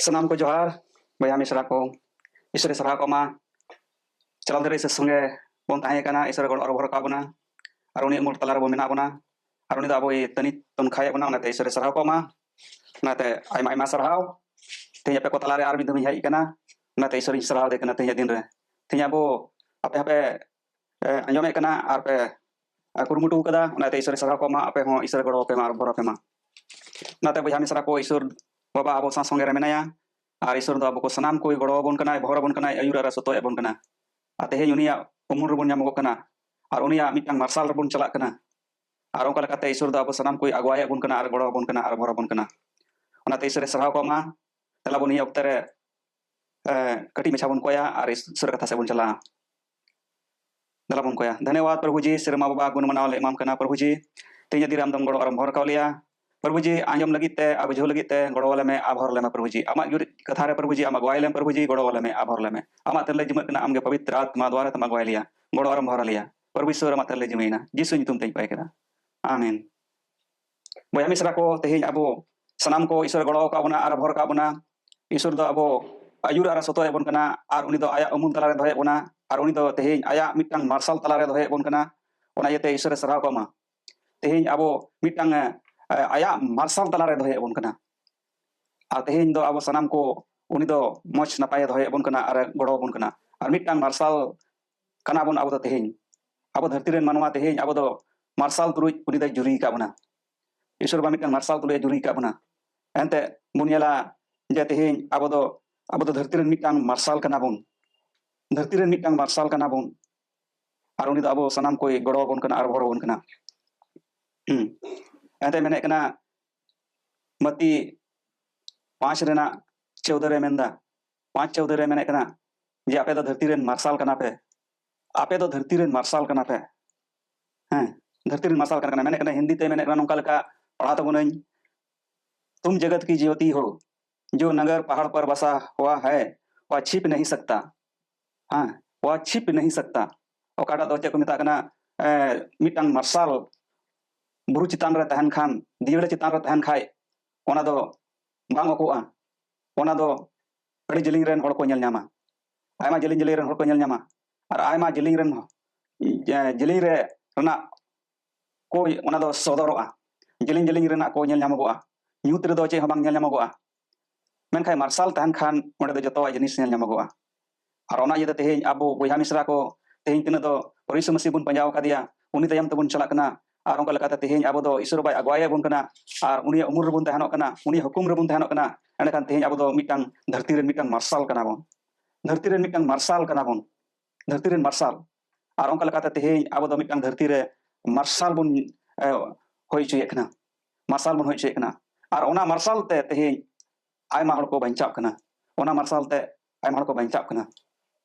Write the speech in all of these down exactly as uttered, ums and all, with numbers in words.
ᱥᱟᱱᱟᱢ ᱠᱚ ᱡᱚᱦᱟᱨ, ᱵᱚᱭᱦᱟ ᱢᱤᱥᱨᱟ ᱠᱚ, ᱤᱥᱚᱨᱮ ᱥᱟᱨᱦᱟᱣ ᱠᱚ ᱢᱟ᱾ ᱪᱟᱞᱟᱣ ᱫᱤᱱ ᱨᱮ ᱤᱥᱚᱨ ᱥᱚᱸᱜᱮ ᱵᱚᱱ ᱛᱟᱦᱮᱸ ᱠᱟᱱᱟ, ᱤᱥᱚᱨᱮ ᱜᱚᱲᱚ ᱟᱨ ᱵᱷᱚᱨ ᱟᱠᱟᱫ ᱵᱚᱱᱟ, ᱟᱨ ᱩᱱᱤ ᱩᱢᱩᱞ ᱛᱟᱞᱟ ᱨᱮᱵᱚᱱ ᱢᱮᱱᱟᱜ ᱵᱚᱱᱟ, ᱟᱨ ᱩᱱᱤ ᱫᱚ ᱟᱵᱚᱭ ᱛᱟᱹᱱᱤ ᱛᱚᱱᱠᱷᱟᱭᱮᱫ ᱵᱚᱱᱟ, ᱚᱱᱟᱛᱮ ᱤᱥᱚᱨᱮ ᱥᱟᱨᱦᱟᱣ ᱠᱚ ᱢᱟ᱾ ᱚᱱᱟᱛᱮ ᱟᱭᱢᱟ ᱟᱭᱢᱟ ᱥᱟᱨᱦᱟᱣ᱾ ᱛᱮᱦᱮᱧ ᱟᱯᱮ ᱠᱚ ᱛᱟᱞᱟᱨᱮ ᱟᱨ ᱢᱤᱫ ᱫᱷᱟᱣ ᱤᱧ ᱦᱮᱡ ᱟᱠᱟᱱᱟ, ᱚᱱᱟᱛᱮ ᱤᱥᱚᱨᱤᱧ ᱥᱟᱨᱦᱟᱣ ᱫᱮ ᱠᱟᱱᱟ ᱛᱮᱦᱮᱧᱟᱜ ᱫᱤᱱ ᱨᱮ᱾ ᱛᱮᱦᱮᱧ ᱟᱵᱚ ᱟᱯᱮ ᱦᱚᱸᱯᱮ ᱮ, ᱟᱸᱡᱚᱢᱮᱫ ᱠᱟᱱᱟ ᱟᱨ ᱯᱮ, ᱮ, ᱠᱩᱨᱩᱢᱩᱴᱩ ᱠᱟᱫᱟ, ᱚᱱᱟᱛᱮ ᱤᱥᱚᱨᱮ ᱥᱟᱨᱦᱟᱣ ᱠᱚ ᱢᱟ, ᱟᱯᱮ ᱦᱚᱸ ᱤᱥᱚᱨᱮ ᱜᱚᱲᱚ ᱟᱯᱮ ᱢᱟ ᱟᱨ ᱵᱷᱚᱨ ᱟᱯᱮ ᱢᱟ᱾ ᱚᱱᱟᱛᱮ ᱵᱚᱭᱦᱟ ᱢᱤᱥᱨᱟ ᱠᱚ, ᱤᱥᱚᱨ ᱵᱟᱵᱟ ᱟᱵᱚ ᱥᱟᱶ ᱥᱚᱸᱜᱮ ᱨᱮ ᱢᱮᱱᱟᱭᱟ, ᱟᱨ ᱤᱥᱚᱨ ᱫᱚ ᱟᱵᱚ ᱠᱚ ᱥᱟᱱᱟᱢ ᱠᱚᱭ ᱜᱚᱲᱚ ᱟᱵᱚᱱ ᱠᱟᱱᱟᱭ, ᱵᱷᱚᱨ ᱟᱵᱚᱱ ᱠᱟᱱᱟᱭ, ᱟᱹᱭᱩᱨ ᱟᱨ ᱥᱚᱛᱚᱭᱮᱫ ᱵᱚᱱ ᱠᱟᱱᱟ᱾ ᱟᱨ ᱛᱮᱦᱮᱧ ᱩᱱᱤᱭᱟᱜ ᱩᱢᱩᱞ ᱨᱮᱵᱚᱱ ᱧᱟᱢᱚᱜᱚᱜ ᱠᱟᱱᱟ, ᱟᱨ ᱩᱱᱤᱭᱟᱜ ᱢᱤᱫᱴᱟᱝ ᱢᱟᱨᱥᱟᱞ ᱨᱮᱵᱚᱱ ᱪᱟᱞᱟᱜ ᱠᱟᱱᱟ᱾ ᱟᱨ ᱚᱱᱠᱟ ᱞᱮᱠᱟᱛᱮ ᱤᱥᱚᱨ ᱫᱚ ᱟᱵᱚ ᱥᱟᱱᱟᱢ ᱠᱚᱭ ᱟᱜᱩᱣᱟᱭᱮᱫ ᱵᱚᱱ ᱠᱟᱱᱟ ᱟᱨ ᱜᱚᱲᱚ ᱟᱵᱚᱱ ᱠᱟᱱᱟ ᱟᱨ ᱵᱷᱚᱨ ᱟᱵᱚᱱ ᱠᱟᱱᱟ᱾ ᱚᱱᱟᱛᱮ ᱤᱥᱚᱨᱮ ᱥᱟᱨᱦᱟᱣ ᱠᱚ ᱢᱟ᱾ ᱫᱮᱞᱟ ᱵᱚᱱ ᱱᱤᱭᱟᱹ ᱚᱠᱛᱮ ᱨᱮ, ᱮ, ᱠᱟᱹᱴᱤᱡ ᱢᱟᱪᱷᱟ ᱵᱚᱱ ᱠᱚᱭᱟ ᱟᱨ ᱤᱥᱚᱨ ᱠᱟᱛᱷᱟ ᱥᱮᱫ ᱵᱚᱱ ᱪᱟᱞᱟᱜᱼᱟ᱾ ᱫᱮᱞᱟ ᱵᱚᱱ ᱠᱚᱭᱟ᱾ ᱫᱷᱚᱱᱭᱚᱵᱟᱫ ᱯᱨᱚᱵᱷᱩ ᱡᱤ, ᱥᱮᱨᱢᱟ ᱵᱟᱵᱟ ᱜᱩᱱ ᱢᱟᱱᱟᱣ ᱞᱮ ᱮᱢᱟᱢ ᱠᱟᱱᱟ ᱯᱨᱚᱵᱷᱩ ᱡᱤ᱾ ᱛᱮᱦᱮᱧ ᱫᱤᱱ ᱨᱮ ᱟᱢ ᱫᱚᱢ ᱜᱚᱲᱚ ᱟᱨᱮᱢ ᱵᱷᱚᱨ ᱠᱟᱣ ᱞᱮᱭᱟ᱾ ᱯᱨᱚᱵᱷᱩ ᱡᱤ, ᱟᱸᱡᱚᱢ ᱞᱟᱹᱜᱤᱫ ᱛᱮ ᱟᱨ ᱵᱩᱡᱷᱟᱹᱣ ᱞᱟᱹᱜᱤᱫ ᱛᱮ ᱜᱚᱲᱚ ᱟᱞᱮ ᱢᱮ ᱟᱨ ᱵᱷᱚᱨ ᱟᱞᱮ ᱢᱮ ᱯᱨᱚᱵᱷᱩ ᱡᱤ᱾ ᱟᱢᱟᱜ ᱡᱩᱨᱤ ᱠᱟᱛᱷᱟ ᱨᱮ ᱯᱨᱚᱵᱷᱩ ᱡᱤ, ᱟᱢ ᱟᱜᱩᱣᱟᱭ ᱞᱮᱢ ᱯᱨᱚᱵᱷᱩ ᱡᱤ, ᱜᱚᱲᱚ ᱟᱞᱮ ᱢᱮ ᱟᱨ ᱵᱷᱚᱨ ᱟᱞᱮ ᱢᱮ᱾ ᱟᱢᱟᱜ ᱛᱮᱞᱮ ᱡᱤᱢᱟᱹᱜ ᱠᱟᱱᱟ, ᱟᱢ ᱜᱮ ᱯᱚᱵᱤᱛᱨ ᱟᱛᱢᱟ ᱫᱣᱟᱨᱟ ᱛᱮᱢ ᱟᱜᱩᱣᱟᱭ ᱞᱮᱭᱟ᱾ ᱜᱚᱲᱚ ᱟᱨᱮᱢ ᱵᱷᱚᱨ ᱟᱞᱮᱭᱟ᱾ ᱯᱨᱚᱵᱷᱩ ᱤᱥᱚᱨ ᱟᱢᱟᱜ ᱛᱮᱞᱮ ᱡᱤᱢᱟᱹᱭᱮᱱᱟ᱾ ᱡᱤᱥᱩ ᱧᱩᱛᱩᱢ ᱛᱮᱧ ᱠᱚᱭ ᱠᱮᱫᱟ᱾ ᱟᱢᱮᱱ᱾ ᱵᱚᱭᱦᱟ ᱢᱤᱥᱨᱟ ᱠᱚ, ᱛᱮᱦᱮᱧ ᱟᱵᱚ ᱥᱟᱱᱟᱢ ᱠᱚ ᱤᱥᱚᱨ ᱜᱚᱲᱚ ᱟᱠᱟᱫ ᱵᱚᱱᱟ ᱟᱨ ᱵᱷᱚᱨ ᱟᱠᱟᱫ ᱵᱚᱱᱟ᱾ ᱤᱥᱚᱨ ᱫᱚ ᱟᱵᱚ ᱟᱹᱭᱩᱨ ᱟᱨ ᱥᱚᱛᱚᱭᱮᱫ ᱵᱚᱱ ᱠᱟᱱᱟ, ᱟᱨ ᱩᱱᱤ ᱫᱚ ᱟᱭᱟᱜ ᱩᱢᱩᱞ ᱛᱟᱞᱟᱨᱮ ᱫᱚᱦᱚᱭᱮᱫ ᱵᱚᱱᱟ, ᱟᱨ ᱩᱱᱤ ᱫᱚ ᱛᱮᱦᱮᱧ ᱟᱭᱟᱜ ᱢᱤᱫᱴᱟᱝ ᱢᱟᱨᱥᱟᱞ ᱛᱟᱞᱟᱨᱮ ᱫᱚᱦᱚᱭᱮᱫ ᱵᱚᱱ ᱠᱟᱱᱟ᱾ ᱚᱱᱟ ᱤᱭᱟᱹᱛᱮ ᱤᱥᱚᱨᱮ ᱥᱟᱨᱦᱟᱣ ᱠᱚ ᱢᱟ᱾ ᱛᱮᱦᱮᱧ ᱟᱵᱚ ᱢᱤᱫᱴᱟᱝ, ᱮ, ᱟᱭᱟᱜ ᱢᱟᱨᱥᱟᱞ ᱛᱟᱞᱟᱨᱮ ᱫᱚᱦᱚᱭᱮᱫ ᱵᱚᱱ ᱠᱟᱱᱟ᱾ ᱟᱨ ᱛᱮᱦᱮᱧ ᱫᱚ ᱟᱵᱚ ᱥᱟᱱᱟᱢ ᱠᱚ ᱩᱱᱤ ᱫᱚ ᱢᱚᱡᱽ ᱱᱟᱯᱟᱭᱮ ᱫᱚᱦᱚᱭᱮᱫ ᱵᱚᱱ ᱠᱟᱱᱟ ᱟᱨ ᱜᱚᱲᱚ ᱟᱵᱚᱱ ᱠᱟᱱᱟ᱾ ᱟᱨ ᱢᱤᱫᱴᱟᱝ ᱢᱟᱨᱥᱟᱞ ᱠᱟᱱᱟ ᱵᱚᱱ ᱟᱵᱚ ᱫᱚ ᱛᱮᱦᱮᱧ᱾ ᱟᱵᱚ ᱫᱷᱟᱹᱨᱛᱤ ᱨᱮᱱ ᱢᱟᱱᱣᱟ ᱛᱮᱦᱮᱧ ᱟᱵᱚ ᱫᱚ ᱢᱟᱨᱥᱟᱞ ᱛᱩᱞᱩᱡ ᱩᱱᱤ ᱫᱚᱭ ᱡᱩᱨᱤ ᱟᱠᱟᱫ ᱵᱚᱱᱟ᱾ ᱤᱥᱚᱨ ᱵᱟ ᱢᱤᱫᱴᱟᱝ ᱢᱟᱨᱥᱟᱞ ᱛᱩᱞᱩᱡ ᱮ ᱡᱩᱨᱤ ᱟᱠᱟᱫ ᱵᱚᱱᱟ᱾ ᱮᱱᱛᱮ ᱵᱚᱱ ᱧᱮᱞᱟ ᱡᱮ ᱛᱮᱦᱮᱧ ᱟᱵᱚ ᱫᱚ, ᱟᱵᱚ ᱫᱚ ᱫᱷᱟᱹᱨᱛᱤ ᱨᱮᱱ ᱢᱤᱫᱴᱟᱝ ᱢᱟᱨᱥᱟᱞ ᱠᱟᱱᱟ ᱵᱚᱱ᱾ ᱫᱷᱟᱹᱨᱛᱤ ᱨᱮᱱ ᱢᱤᱫᱴᱟᱝ ᱢᱟᱨᱥᱟᱞ ᱠᱟᱱᱟ ᱵᱚᱱ᱾ ᱟᱨ ᱩᱱᱤ ᱫᱚ ᱟᱵᱚ ᱥᱟᱱᱟᱢ ᱠᱚᱭ ᱜᱚᱲᱚ ᱟᱵᱚᱱ ᱠᱟᱱᱟ ᱟᱨ ᱵᱷᱚᱨ ᱟᱵᱚᱱ ᱠᱟᱱᱟ᱾ ᱦᱩᱸ᱾ ᱮᱱᱛᱮ ᱢᱮᱱᱮᱫ ᱠᱟᱱᱟ ᱢᱟᱛᱤ ᱯᱟᱸᱪ ᱨᱮᱱᱟᱜ ᱪᱳᱣᱫᱟᱹ ᱨᱮ ᱢᱮᱱᱫᱟ, ᱯᱟᱸᱪ ᱪᱳᱣᱫᱟᱹ ᱨᱮ ᱢᱮᱱᱮᱫ ᱠᱟᱱᱟ ᱡᱮ ᱟᱯᱮ ᱫᱚ ᱫᱷᱟᱹᱨᱛᱤ ᱨᱮᱱ ᱢᱟᱨᱥᱟᱞ ᱠᱟᱱᱟ ᱯᱮ᱾ ᱟᱯᱮ ᱫᱚ ᱫᱷᱟᱹᱨᱛᱤ ᱨᱮᱱ ᱢᱟᱨᱥᱟᱞ ᱠᱟᱱᱟ ᱯᱮ᱾ ᱦᱮᱸ, ᱫᱷᱟᱹᱨᱛᱤ ᱨᱮᱱ ᱢᱟᱨᱥᱟᱞ ᱠᱟᱱᱟ, ᱠᱟᱱᱟ᱾ ᱢᱮᱱᱮᱫ ᱠᱟᱱᱟ, ᱦᱤᱱᱫᱤ ᱛᱮ ᱢᱮᱱᱮᱫ ᱠᱟᱱᱟ ᱱᱚᱝᱠᱟ ᱞᱮᱠᱟ, ᱯᱟᱲᱦᱟᱣ ᱛᱟᱵᱚᱱᱟᱹᱧ, "तुम जगत की ज्योति हो, जो नगर पहाड़ पर बसा हुआ है, वह छिप नहीं सकता।" ᱦᱮᱸ, "वह छिप नहीं सकता।" ᱚᱠᱟᱴᱟᱜ ᱫᱚ ᱪᱮᱫ ᱠᱚ ᱢᱮᱛᱟᱜ ᱠᱟᱱᱟ, ᱮ, ᱢᱤᱫᱴᱟᱝ ᱢᱟᱨᱥᱟᱞ ᱵᱩᱨᱩ ᱪᱮᱛᱟᱱ ᱨᱮ ᱛᱟᱦᱮᱱ ᱠᱷᱟᱱ, ᱫᱤᱭᱟᱹᱲᱟ ᱪᱮᱛᱟᱱ ᱨᱮ ᱛᱟᱦᱮᱱ ᱠᱷᱟᱡ, ᱚᱱᱟ ᱫᱚ ᱵᱟᱝ ᱚᱠᱚᱜᱼᱟ᱾ ᱚᱱᱟ ᱫᱚ ᱟᱹᱰᱤ ᱡᱮᱞᱮᱧ ᱨᱮᱱ ᱦᱚᱲ ᱠᱚ ᱧᱮᱞ ᱧᱟᱢᱟ, ᱟᱭᱢᱟ ᱡᱮᱞᱮᱧ ᱡᱮᱞᱮᱧ ᱨᱮᱱ ᱦᱚᱲ ᱠᱚ ᱧᱮᱞ ᱧᱟᱢᱟ, ᱟᱨ ᱟᱭᱢᱟ ᱡᱮᱞᱮᱧ ᱨᱮᱱ, ᱡᱮ-, ᱡᱮᱞᱮᱧ ᱨᱮ ᱨᱮᱱᱟᱜ ᱠᱚ ᱚᱱᱟ ᱫᱚ ᱥᱚᱫᱚᱨᱚᱜᱼᱟ, ᱡᱮᱞᱮᱧ ᱡᱮᱞᱮᱧ ᱨᱮᱱᱟᱜ ᱠᱚ ᱧᱮᱞ ᱧᱟᱢᱚᱜᱚᱜᱼᱟ᱾ ᱧᱩᱛ ᱨᱮᱫᱚ ᱪᱮᱫ ᱦᱚᱸ ᱵᱟᱝ ᱧᱮᱞ ᱧᱟᱢᱚᱜᱚᱜᱼᱟ, ᱢᱮᱱᱠᱷᱟᱱ ᱢᱟᱨᱥᱟᱞ ᱛᱟᱦᱮᱱ ᱠᱷᱟᱱ ᱚᱸᱰᱮ ᱫᱚ ᱡᱚᱛᱚᱣᱟᱜ ᱡᱤᱱᱤᱥ ᱧᱮᱞ ᱧᱟᱢᱚᱜᱚᱜᱼᱟ᱾ ᱟᱨ ᱚᱱᱟ ᱤᱭᱟᱹᱛᱮ ᱛᱮᱦᱮᱧ ᱟᱵᱚ ᱵᱚᱭᱦᱟ ᱢᱤᱥᱨᱟ ᱠᱚ ᱛᱮᱦᱮᱧ ᱛᱤᱱᱟᱹᱜ ᱫᱚ ᱦᱚᱨᱤᱥ ᱢᱟᱹᱥᱤ ᱵᱚᱱ ᱯᱟᱸᱡᱟ ᱟᱠᱟᱫᱮᱭᱟ, ᱩᱱᱤ ᱛᱟᱭᱚᱢ ᱛᱮᱵᱚᱱ ᱪᱟᱞᱟᱜ ᱠᱟᱱᱟ᱾ ᱟᱨ ᱚᱱᱠᱟ ᱞᱮᱠᱟᱛᱮ ᱛᱮᱦᱮᱧ ᱟᱵᱚ ᱫᱚ ᱤᱥᱚᱨ ᱵᱟᱭ ᱟᱜᱩᱣᱟᱭ ᱟᱵᱚᱱ ᱠᱟᱱᱟ, ᱟᱨ ᱩᱱᱤᱭᱟᱜ ᱩᱢᱩᱞ ᱨᱮᱵᱚᱱ ᱛᱟᱦᱮᱱᱚᱜ ᱠᱟᱱᱟ, ᱩᱱᱤᱭᱟᱜ ᱦᱩᱠᱩᱢ ᱨᱮᱵᱚᱱ ᱛᱟᱦᱮᱱᱚᱜ ᱠᱟᱱᱟ᱾ ᱮᱸᱰᱮᱠᱷᱟᱱ ᱛᱮᱦᱮᱧ ᱟᱵᱚ ᱫᱚ ᱢᱤᱫᱴᱟᱝ ᱫᱷᱟᱹᱨᱛᱤ ᱨᱮᱱ ᱢᱤᱫᱴᱟᱝ ᱢᱟᱨᱥᱟᱞ ᱠᱟᱱᱟ ᱵᱚᱱ, ᱫᱷᱟᱹᱨᱛᱤ ᱨᱮᱱ ᱢᱤᱫᱴᱟᱝ ᱢᱟᱨᱥᱟᱞ ᱠᱟᱱᱟ ᱵᱚᱱ, ᱫᱷᱟᱹᱨᱛᱤ ᱨᱮᱱ ᱢᱟᱨᱥᱟᱞ᱾ ᱟᱨ ᱚᱱᱠᱟ ᱞᱮᱠᱟᱛᱮ ᱛᱮᱦᱮᱧ ᱟᱵᱚ ᱫᱚ ᱢᱤᱫᱴᱟᱝ ᱫᱷᱟᱹᱨᱛᱤ ᱨᱮ ᱢᱟᱨᱥᱟᱞ ᱵᱚᱱ, ᱮ, ᱦᱩᱭ ᱦᱚᱪᱚᱭᱮᱫ ᱠᱟᱱᱟ, ᱢᱟᱨᱥᱟᱞ ᱵᱚᱱ ᱦᱩᱭ ᱦᱚᱪᱚᱭᱮᱫ ᱠᱟᱱᱟ᱾ ᱟᱨ ᱚᱱᱟ ᱢᱟᱨᱥᱟᱞ ᱛᱮ ᱛᱮᱦᱮᱧ ᱟᱭᱢᱟ ᱦᱚᱲ ᱠᱚ ᱵᱟᱧᱪᱟᱜ ᱠᱟᱱᱟ, ᱚᱱᱟ ᱢᱟᱨᱥᱟᱞ ᱛᱮ ᱟᱭᱢᱟ ᱦᱚᱲ ᱠᱚ ᱵᱟᱧᱪᱟᱜ ᱠᱟᱱᱟ᱾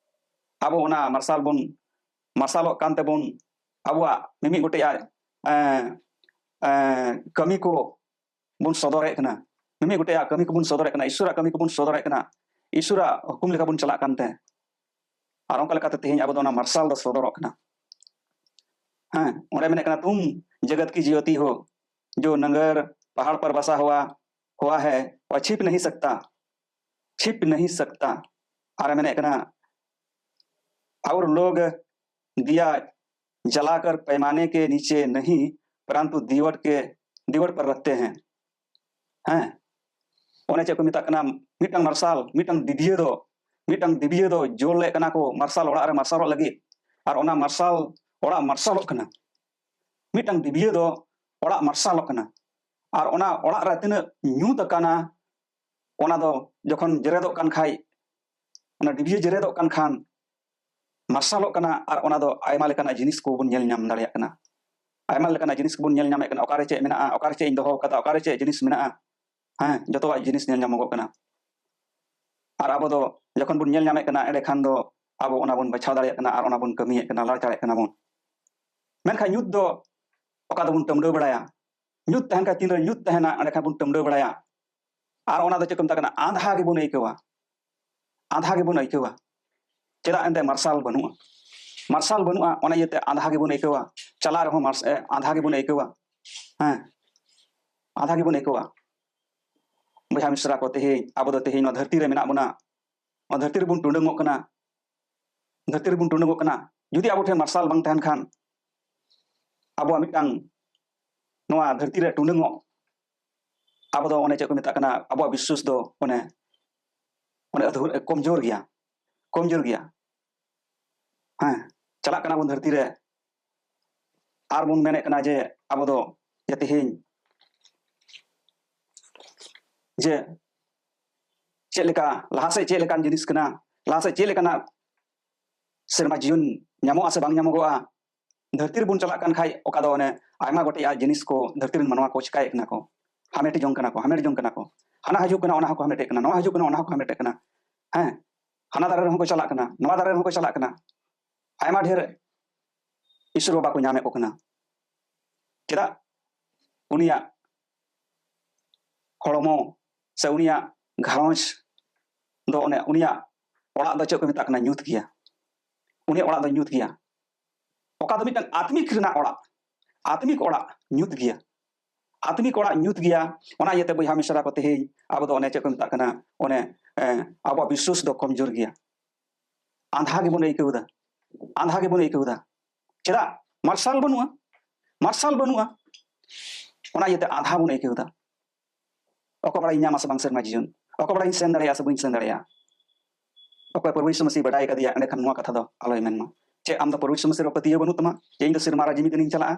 ᱟᱵᱚ ᱚᱱᱟ ᱢᱟᱨᱥᱟᱞ ᱵᱚᱱ, ᱢᱟᱨᱥᱟᱞᱚᱜ ᱠᱟᱱ ᱛᱮᱵᱚᱱ ᱟᱵᱚᱣᱟᱜ ᱢᱤᱢᱤᱫ ᱜᱚᱴᱮᱡᱟᱜ, ᱮ, ᱮ, ᱠᱟᱹᱢᱤ ᱠᱚ ᱵᱚᱱ ᱥᱚᱫᱚᱨᱮᱫ ᱠᱟᱱᱟ, ᱢᱤᱢᱤᱫ ᱜᱚᱴᱮᱡᱟᱜ ᱠᱟᱹᱢᱤ ᱠᱚᱵᱚᱱ ᱥᱚᱫᱚᱨᱮᱫ ᱠᱟᱱᱟ, ᱤᱥᱚᱨᱟᱜ ᱠᱟᱹᱢᱤ ᱠᱚᱵᱚᱱ ᱥᱚᱫᱚᱨᱮᱫ ᱠᱟᱱᱟ, ᱤᱥᱚᱨᱟᱜ ᱦᱩᱠᱩᱢ ᱞᱮᱠᱟ ᱵᱚᱱ ᱪᱟᱞᱟᱜ ᱠᱟᱱᱛᱮ᱾ ᱟᱨ ᱚᱱᱠᱟ ᱞᱮᱠᱟᱛᱮ ᱛᱮᱦᱮᱧ ᱟᱵᱚ ᱫᱚ ᱚᱱᱟ ᱢᱟᱨᱥᱟᱞ ᱫᱚ ᱥᱚᱫᱚᱨᱚᱜ ᱠᱟᱱᱟ᱾ ᱦᱮᱸ, ᱚᱸᱰᱮ ᱢᱮᱱᱮᱫ ᱠᱟᱱᱟ, "ᱛᱩᱢ ᱡᱚᱜᱚᱛ ᱠᱤ ᱡᱭᱳᱛᱤ ᱦᱳ, ᱡᱳ ᱱᱚᱜᱚᱨ ᱯᱟᱦᱟᱲ ᱯᱟᱨ ᱵᱟᱥᱟ ᱦᱩᱣᱟ, ᱦᱩᱣᱟ ᱦᱮ, ᱣᱟ ᱪᱷᱤᱯ ᱱᱟᱦᱤ ᱥᱟᱠᱛᱟ, ᱪᱷᱤᱯ ᱱᱟᱦᱤ ᱥᱟᱠᱛᱟ।" ᱟᱨ ᱢᱮᱱᱮᱫ ᱠᱟᱱᱟ, "और लोग दिया जलाकर पैमाने के नीचे नहीं, परंतु दीवट के, दीवट पर रखते हैं।" ᱦᱮᱸ, ᱚᱱᱮ ᱪᱮᱫ ᱠᱚ ᱢᱮᱛᱟᱜ ᱠᱟᱱᱟ, ᱢᱤᱫᱴᱟᱝ ᱢᱟᱨᱥᱟᱞ, ᱢᱤᱫᱴᱟᱝ ᱰᱤᱵᱤᱭᱟᱹ ᱫᱚ, ᱢᱤᱫᱴᱟᱝ ᱰᱤᱵᱤᱭᱟᱹ ᱫᱚ ᱡᱩᱞ ᱞᱮᱫ ᱠᱟᱱᱟ ᱠᱚ ᱢᱟᱨᱥᱟᱞ ᱚᱲᱟᱜ ᱨᱮ ᱢᱟᱨᱥᱟᱞᱚᱜ ᱞᱟᱹᱜᱤᱫ, ᱟᱨ ᱚᱱᱟ ᱢᱟᱨᱥᱟᱞ ᱚᱲᱟᱜ ᱢᱟᱨᱥᱟᱞᱚᱜ ᱠᱟᱱᱟ᱾ ᱢᱤᱫᱴᱟᱝ ᱰᱤᱵᱤᱭᱟᱹ ᱫᱚ ᱚᱲᱟᱜ ᱢᱟᱨᱥᱟᱞᱚᱜ ᱠᱟᱱᱟ, ᱟᱨ ᱚᱱᱟ ᱚᱲᱟᱜ ᱨᱮ ᱛᱤᱱᱟᱹᱜ ᱧᱩᱛ ᱟᱠᱟᱱᱟ, ᱚᱱᱟ ᱫᱚ ᱡᱚᱠᱷᱚᱱ ᱡᱮᱨᱮᱫᱚᱜ ᱠᱟᱱ ᱠᱷᱟᱡ, ᱚᱱᱟ ᱰᱤᱵᱤᱭᱟᱹ ᱡᱮᱨᱮᱫᱚᱜ ᱠᱟᱱ ᱠᱷᱟᱱ, ᱢᱟᱨᱥᱟᱞᱚᱜ ᱠᱟᱱᱟ, ᱟᱨ ᱚᱱᱟ ᱫᱚ ᱟᱭᱢᱟ ᱞᱮᱠᱟᱱᱟᱜ ᱡᱤᱱᱤᱥ ᱠᱚᱵᱚᱱ ᱧᱮᱞ ᱧᱟᱢ ᱫᱟᱲᱮᱭᱟᱜ ᱠᱟᱱᱟ᱾ ᱟᱭᱢᱟ ᱞᱮᱠᱟᱱᱟᱜ ᱡᱤᱱᱤᱥ ᱠᱚᱵᱚᱱ ᱧᱮᱞ ᱧᱟᱢᱮᱫ ᱠᱟᱱᱟ, ᱚᱠᱟᱨᱮ ᱪᱮᱫ ᱢᱮᱱᱟᱜᱼᱟ, ᱚᱠᱟᱨᱮ ᱪᱮᱫ ᱤᱧ ᱫᱚᱦᱚ ᱟᱠᱟᱫᱟ, ᱚᱠᱟᱨᱮ ᱪᱮᱫ ᱡᱤᱱᱤᱥ ᱢᱮᱱᱟᱜᱼᱟ, ᱦᱮᱸ, ᱡᱚᱛᱚᱣᱟᱜ ᱡᱤᱱᱤᱥ ᱧᱮᱞ ᱧᱟᱢᱚᱜᱚᱜ ᱠᱟᱱᱟ᱾ ᱟᱨ ᱟᱵᱚ ᱫᱚ ᱡᱚᱠᱷᱚᱱ ᱵᱚᱱ ᱧᱮᱞ ᱧᱟᱢᱮᱫ ᱠᱟᱱᱟ, ᱮᱸᱰᱮᱠᱷᱟᱱ ᱫᱚ ᱟᱵᱚ ᱚᱱᱟ ᱵᱚᱱ ᱵᱟᱪᱷᱟᱣ ᱫᱟᱲᱮᱭᱟᱜ ᱠᱟᱱᱟ ᱟᱨ ᱚᱱᱟ ᱵᱚᱱ ᱠᱟᱹᱢᱤᱭᱮᱫ ᱠᱟᱱᱟ, ᱞᱟᱲᱪᱟᱲᱮᱫ ᱠᱟᱱᱟ ᱵᱚᱱ᱾ ᱢᱮᱱᱠᱷᱟᱱ ᱧᱩᱛ ᱫᱚ ᱚᱠᱟ ᱫᱚᱵᱚᱱ ᱴᱟᱹᱢᱰᱟᱹᱣ ᱵᱟᱲᱟᱭᱟ, ᱧᱩᱛ ᱛᱟᱦᱮᱱ ᱠᱷᱟᱱ ᱛᱤᱱᱨᱮ ᱧᱩᱛ ᱛᱟᱦᱮᱱᱟ, ᱮᱸᱰᱮᱠᱷᱟᱱ ᱵᱚᱱ ᱴᱟᱹᱢᱰᱟᱹᱣ ᱵᱟᱲᱟᱭᱟ᱾ ᱟᱨ ᱚᱱᱟ ᱫᱚ ᱪᱮᱫ ᱠᱚ ᱢᱮᱛᱟᱜ ᱠᱟᱱᱟ? ᱟᱸᱫᱷᱟ ᱜᱮᱵᱚᱱ ᱟᱹᱭᱠᱟᱹᱣᱟ, ᱟᱸᱫᱷᱟ ᱜᱮᱵᱚᱱ ᱟᱹᱭᱠᱟᱹᱣᱟ᱾ ᱪᱮᱫᱟᱜ? ᱮᱱᱛᱮ ᱢᱟᱨᱥᱟᱞ ᱵᱟᱹᱱᱩᱜᱼᱟ, ᱢᱟᱨᱥᱟᱞ ᱵᱟᱹᱱᱩᱜᱼᱟ, ᱚᱱᱟ ᱤᱭᱟᱹᱛᱮ ᱟᱸᱫᱷᱟ ᱜᱮᱵᱚᱱ ᱟᱹᱭᱠᱟᱹᱣᱟ᱾ ᱪᱟᱞᱟᱜ ᱨᱮᱦᱚᱸ ᱢᱟᱨᱥ-, ᱮ, ᱟᱸᱫᱷᱟ ᱜᱮᱵᱚᱱ ᱟᱹᱭᱠᱟᱹᱣᱟ, ᱦᱮᱸ, ᱟᱸᱫᱷᱟ ᱜᱮᱵᱚᱱ ᱟᱹᱭᱠᱟᱹᱣᱟ᱾ ᱵᱚᱭᱦᱟ ᱢᱤᱥᱨᱟ ᱠᱚ, ᱛᱮᱦᱮᱧ ᱟᱵᱚ ᱫᱚ ᱛᱮᱦᱮᱧ ᱱᱚᱣᱟ ᱫᱷᱟᱹᱨᱛᱤ ᱨᱮ ᱢᱮᱱᱟᱜ ᱵᱚᱱᱟ, ᱱᱚᱣᱟ ᱫᱷᱟᱹᱨᱛᱤ ᱨᱮᱵᱚᱱ ᱴᱩᱰᱟᱹᱝᱚᱜ ᱠᱟᱱᱟ, ᱫᱷᱟᱹᱨᱛᱤ ᱨᱮᱵᱚᱱ ᱴᱩᱰᱟᱹᱝᱚᱜ ᱠᱟᱱᱟ᱾ ᱡᱩᱫᱤ ᱟᱵᱚ ᱴᱷᱮᱱ ᱢᱟᱨᱥᱟᱞ ᱵᱟᱝ ᱛᱟᱦᱮᱱ ᱠᱷᱟᱱ, ᱟᱵᱚᱣᱟᱜ ᱢᱤᱫᱴᱟᱝ ᱱᱚᱣᱟ ᱫᱷᱟᱹᱨᱛᱤ ᱨᱮ ᱴᱩᱰᱟᱹᱝᱚᱜ, ᱟᱵᱚ ᱫᱚ ᱚᱱᱮ ᱪᱮᱫ ᱠᱚ ᱢᱮᱛᱟᱜ ᱠᱟᱱᱟ, ᱟᱵᱚᱣᱟᱜ ᱵᱤᱥᱥᱟᱥ ᱫᱚ ᱚᱱᱮ ᱚᱱᱮ ᱟᱹᱫᱷᱩᱨ-, ᱠᱚᱢᱡᱳᱨ ᱜᱮᱭᱟ, ᱠᱚᱢᱡᱳᱨ ᱜᱮᱭᱟ᱾ ᱦᱮᱸ, ᱪᱟᱞᱟᱜ ᱠᱟᱱᱟ ᱵᱚᱱ ᱫᱷᱟᱹᱨᱛᱤ ᱨᱮ, ᱟᱨ ᱵᱚᱱ ᱢᱮᱱᱮᱫ ᱠᱟᱱᱟ ᱡᱮ ᱟᱵᱚ ᱫᱚ ᱡᱮ ᱛᱮᱦᱮᱧ ᱡᱮ ᱪᱮᱫ ᱞᱮᱠᱟ ᱞᱟᱦᱟ ᱥᱮᱫ, ᱪᱮᱫ ᱞᱮᱠᱟᱱ ᱡᱤᱱᱤᱥ ᱠᱟᱱᱟ, ᱞᱟᱦᱟ ᱥᱮᱫ ᱪᱮᱫ ᱞᱮᱠᱟᱱᱟᱜ ᱥᱮᱨᱢᱟ ᱡᱤᱭᱚᱱ ᱧᱟᱢᱚᱜᱼᱟ ᱥᱮ ᱵᱟᱝ ᱧᱟᱢᱚᱜᱚᱜᱼᱟ᱾ ᱫᱷᱟᱹᱨᱛᱤ ᱨᱮᱵᱚᱱ ᱪᱟᱞᱟᱜ ᱠᱟᱱ ᱠᱷᱟᱡ, ᱚᱠᱟ ᱫᱚ ᱚᱱᱮ ᱟᱭᱢᱟ ᱜᱚᱴᱮᱡ ᱡᱤᱱᱤᱥ ᱠᱚ ᱫᱷᱟᱹᱨᱛᱤ ᱨᱮᱱ ᱢᱟᱱᱣᱟ ᱠᱚ ᱪᱤᱠᱟᱭᱮᱫ ᱠᱟᱱᱟ ᱠᱚ, ᱦᱟᱢᱮᱴ ᱡᱚᱝ ᱠᱟᱱᱟ ᱠᱚ, ᱦᱟᱢᱮᱴ ᱡᱚᱝ ᱠᱟᱱᱟ ᱠᱚ᱾ ᱦᱟᱱᱟ ᱦᱤᱡᱩᱜ ᱠᱟᱱᱟ, ᱚᱱᱟ ᱦᱚᱸᱠᱚ ᱦᱟᱢᱮᱴᱮᱫ ᱠᱟᱱᱟ, ᱱᱚᱣᱟ ᱦᱤᱡᱩᱜ ᱠᱟᱱᱟ, ᱚᱱᱟ ᱦᱚᱸᱠᱚ ᱦᱟᱢᱮᱴᱮᱫ ᱠᱟᱱᱟ᱾ ᱦᱮᱸ, ᱦᱟᱱᱟ ᱫᱟᱨᱮ ᱨᱮᱦᱚᱸ ᱠᱚ ᱪᱟᱞᱟᱜ ᱠᱟᱱᱟ, ᱱᱚᱣᱟ ᱫᱟᱨᱮ ᱨᱮᱦᱚᱸ ᱠᱚ ᱪᱟᱞᱟᱜ ᱠᱟᱱᱟ᱾ ᱟᱭᱢᱟ ᱰᱷᱮᱨ ᱤᱥᱚᱨ ᱵᱟᱵᱟ ᱠᱚ ᱧᱟᱢᱮᱫ ᱠᱚ ᱠᱟᱱᱟ᱾ ᱪᱮᱫᱟᱜ? ᱩᱱᱤᱭᱟᱜ ᱦᱚᱲᱢᱚ ᱥᱮ ᱩᱱᱤᱭᱟᱜ ᱜᱷᱟᱨᱚᱸᱡᱽ ᱫᱚ, ᱚᱱᱮ ᱩᱱᱤᱭᱟᱜ ᱚᱲᱟᱜ ᱫᱚ ᱪᱮᱫ ᱠᱚ ᱢᱮᱛᱟᱜ ᱠᱟᱱᱟ? ᱧᱩᱛ ᱜᱮᱭᱟ᱾ ᱩᱱᱤᱭᱟᱜ ᱚᱲᱟᱜ ᱫᱚ ᱧᱩᱛ ᱜᱮᱭᱟ᱾ ᱚᱠᱟ ᱫᱚ ᱢᱤᱫᱴᱟᱝ ᱟᱛᱢᱤᱠ ᱨᱮᱱᱟᱜ ᱚᱲᱟᱜ, ᱟᱛᱢᱤᱠ ᱚᱲᱟᱜ ᱧᱩᱛ ᱜᱮᱭᱟ᱾ ᱟᱛᱢᱤᱠ ᱚᱲᱟᱜ ᱧᱩᱛ ᱜᱮᱭᱟ᱾ ᱚᱱᱟ ᱤᱭᱟᱹᱛᱮ ᱵᱚᱭᱦᱟ ᱢᱤᱥᱨᱟ ᱠᱚ, ᱛᱮᱦᱮᱧ ᱟᱵᱚ ᱫᱚ ᱚᱱᱮ ᱪᱮᱫ ᱠᱚ ᱢᱮᱛᱟᱜ ᱠᱟᱱᱟ, ᱚᱱᱮ, ᱮ, ᱟᱵᱚᱣᱟᱜ ᱵᱤᱥᱥᱟᱥ ᱫᱚ ᱠᱚᱢᱡᱳᱨ ᱜᱮᱭᱟ᱾ ᱟᱸᱫᱷᱟ ᱜᱮᱵᱚᱱ ᱟᱹᱭᱠᱟᱹᱣ ᱮᱫᱟ, ᱟᱸᱫᱷᱟ ᱜᱮᱵᱚᱱ ᱟᱹᱭᱠᱟᱹᱣ ᱮᱫᱟ᱾ ᱪᱮᱫᱟᱜ? ᱢᱟᱨᱥᱟᱞ ᱵᱟᱹᱱᱩᱜᱼᱟ, ᱢᱟᱨᱥᱟᱞ ᱵᱟᱹᱱᱩᱜᱼᱟ᱾ ᱚᱱᱟ ᱤᱭᱟᱹᱛᱮ ᱟᱸᱫᱷᱟ ᱵᱚᱱ ᱟᱹᱭᱠᱟᱹᱣ ᱮᱫᱟ᱾ ᱚᱠᱚᱭ ᱵᱟᱲᱟᱭ ᱧᱟᱢᱟ ᱥᱮ ᱵᱟᱝ ᱥᱮᱨᱢᱟ ᱡᱤᱭᱚᱱ? ᱚᱠᱚᱭ ᱵᱟᱲᱟᱭ ᱤᱧ ᱥᱮᱱ ᱫᱟᱲᱮᱭᱟᱜᱼᱟ ᱥᱮ ᱵᱟᱹᱧ ᱥᱮᱱ ᱫᱟᱲᱮᱭᱟᱜᱼᱟ? ᱚᱠᱚᱭ ᱯᱟᱹᱨᱣᱟᱹᱭ ᱥᱚᱢᱚᱥᱤ ᱵᱟᱰᱟᱭ ᱟᱠᱟᱫᱮᱭᱟ, ᱮᱸᱰᱮᱠᱷᱟᱱ ᱱᱚᱣᱟ ᱠᱟᱛᱷᱟ ᱫᱚ ᱟᱞᱚᱭ ᱢᱮᱱ ᱢᱟ᱾ ᱪᱮᱫ ᱟᱢ ᱫᱚ ᱯᱟᱹᱨᱣᱟᱹᱭ ᱥᱚᱢᱚᱥᱤ ᱨᱮ ᱯᱟᱹᱛᱭᱟᱹᱣ ᱵᱟᱹᱱᱩᱜ ᱛᱟᱢᱟ ᱡᱮ ᱤᱧ ᱫᱚ ᱥᱮᱨᱢᱟ ᱨᱮ ᱡᱤᱢᱤᱫ ᱫᱤᱱᱤᱧ ᱪᱟᱞᱟᱜᱼᱟ?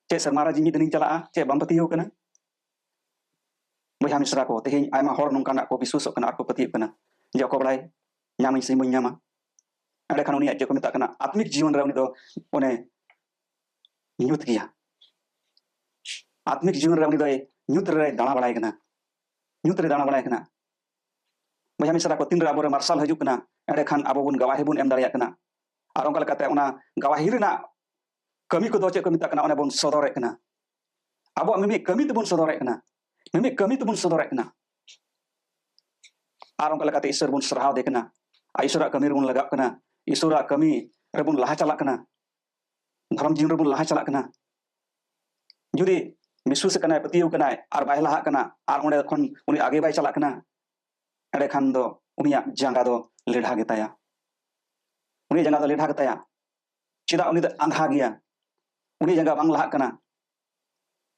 ᱪᱮᱫ ᱥᱮᱨᱢᱟ ᱨᱮ ᱡᱤᱢᱤᱫ ᱫᱤᱱᱤᱧ ᱪᱟᱞᱟᱜᱼᱟ? ᱪᱮᱫ ᱵᱟᱢ ᱯᱟᱹᱛᱭᱟᱹᱣ ᱠᱟᱱᱟ? ᱵᱚᱭᱦᱟ ᱢᱤᱥᱨᱟ ᱠᱚ, ᱛᱮᱦᱮᱧ ᱟᱭᱢᱟ ᱦᱚᱲ ᱱᱚᱝᱠᱟᱱᱟᱜ ᱠᱚ ᱵᱤᱥᱣᱟᱥᱚᱜ ᱠᱟᱱᱟ ᱟᱨ ᱠᱚ ᱯᱟᱹᱛᱭᱟᱹᱜ ᱠᱟᱱᱟ ᱡᱮ ᱚᱠᱚᱭ ᱵᱟᱲᱟᱭ ᱧᱟᱢᱟᱹᱧ ᱥᱮ ᱵᱟᱹᱧ ᱧᱟᱢᱟ᱾ ᱮᱸᱰᱮᱠᱷᱟᱱ ᱩᱱᱤᱭᱟᱜ ᱪᱮᱫ ᱠᱚ ᱢᱮᱛᱟᱜ ᱠᱟᱱᱟ, ᱟᱛᱢᱤᱠ ᱡᱤᱭᱚᱱ ᱨᱮ ᱩᱱᱤ ᱫᱚ ᱚᱱᱮ ᱧᱩᱛ ᱜᱮᱭᱟ᱾ ᱟᱛᱢᱤᱠ ᱡᱤᱭᱚᱱ ᱨᱮ ᱩᱱᱤ ᱫᱚᱭ ᱧᱩᱛ ᱨᱮᱭ ᱫᱟᱬᱟ ᱵᱟᱲᱟᱭ ᱠᱟᱱᱟ, ᱧᱩᱛ ᱨᱮ ᱫᱟᱬᱟ ᱵᱟᱲᱟᱭ ᱠᱟᱱᱟ᱾ ᱵᱚᱭᱦᱟ ᱢᱤᱥᱨᱟ ᱠᱚ, ᱛᱤᱱᱨᱮ ᱟᱵᱚᱨᱮ ᱢᱟᱨᱥᱟᱞ ᱦᱤᱡᱩᱜ ᱠᱟᱱᱟ, ᱮᱸᱰᱮᱠᱷᱟᱱ ᱟᱵᱚ ᱵᱚᱱ ᱜᱟᱣᱟᱦᱤ ᱵᱚᱱ ᱮᱢ ᱫᱟᱲᱮᱭᱟᱜ ᱠᱟᱱᱟ᱾ ᱟᱨ ᱚᱱᱠᱟ ᱞᱮᱠᱟᱛᱮ ᱚᱱᱟ ᱜᱟᱣᱟᱦᱤ ᱨᱮᱱᱟᱜ ᱠᱟᱹᱢᱤ ᱠᱚᱫᱚ ᱪᱮᱫ ᱠᱚ ᱢᱮᱛᱟᱜ ᱠᱟᱱᱟ, ᱚᱱᱟ ᱵᱚᱱ ᱥᱚᱫᱚᱨᱮᱫ ᱠᱟᱱᱟ᱾ ᱟᱵᱚᱣᱟᱜ ᱢᱤᱢᱤᱫ ᱠᱟᱹᱢᱤ ᱛᱮᱵᱚᱱ ᱥᱚᱫᱚᱨᱮᱫ ᱠᱟᱱᱟ, ᱢᱤᱢᱤᱫ ᱠᱟᱹᱢᱤ ᱛᱮᱵᱚᱱ ᱥᱚᱫᱚᱨᱮᱫ ᱠᱟᱱᱟ᱾ ᱟᱨ ᱚᱱᱠᱟ ᱞᱮᱠᱟᱛᱮ ᱤᱥᱚᱨ ᱵᱚᱱ ᱥᱟᱨᱦᱟᱣ ᱫᱮ ᱠᱟᱱᱟ, ᱟᱨ ᱤᱥᱚᱨᱟᱜ ᱠᱟᱹᱢᱤ ᱨᱮᱵᱚᱱ ᱞᱟᱜᱟᱜ ᱠᱟᱱᱟ, ᱤᱥᱚᱨᱟᱜ ᱠᱟᱹᱢᱤ ᱨᱮᱵᱚᱱ ᱞᱟᱦᱟ ᱪᱟᱞᱟᱜ ᱠᱟᱱᱟ, ᱫᱷᱚᱨᱚᱢ ᱡᱤᱭᱚᱱ ᱨᱮᱵᱚᱱ ᱞᱟᱦᱟ ᱪᱟᱞᱟᱜ ᱠᱟᱱᱟ᱾ ᱡᱩᱫᱤ ᱵᱤᱥᱣᱟᱹᱥ ᱠᱟᱱᱟᱭ, ᱯᱟᱹᱛᱭᱟᱹᱣ ᱠᱟᱱᱟᱭ, ᱟᱨ ᱵᱟᱭ ᱞᱟᱦᱟᱜ ᱠᱟᱱᱟ, ᱟᱨ ᱚᱸᱰᱮ ᱠᱷᱚᱱ ᱩᱱᱤ ᱟᱜᱮ ᱵᱟᱭ ᱪᱟᱞᱟᱜ ᱠᱟᱱᱟ, ᱮᱸᱰᱮᱠᱷᱟᱱ ᱫᱚ ᱩᱱᱤᱭᱟᱜ ᱡᱟᱸᱜᱟ ᱫᱚ ᱞᱮᱰᱷᱟ ᱜᱮᱛᱟᱭᱟ᱾ ᱩᱱᱤᱭᱟᱜ ᱡᱟᱸᱜᱟ ᱫᱚ ᱞᱮᱰᱷᱟ ᱜᱮᱛᱟᱭᱟ᱾ ᱪᱮᱫᱟᱜ? ᱩᱱᱤ ᱫᱚ ᱟᱸᱫᱷᱟ ᱜᱮᱭᱟ, ᱩᱱᱤᱭᱟᱜ ᱡᱟᱸᱜᱟ ᱵᱟᱝ ᱞᱟᱦᱟᱜ ᱠᱟᱱᱟ᱾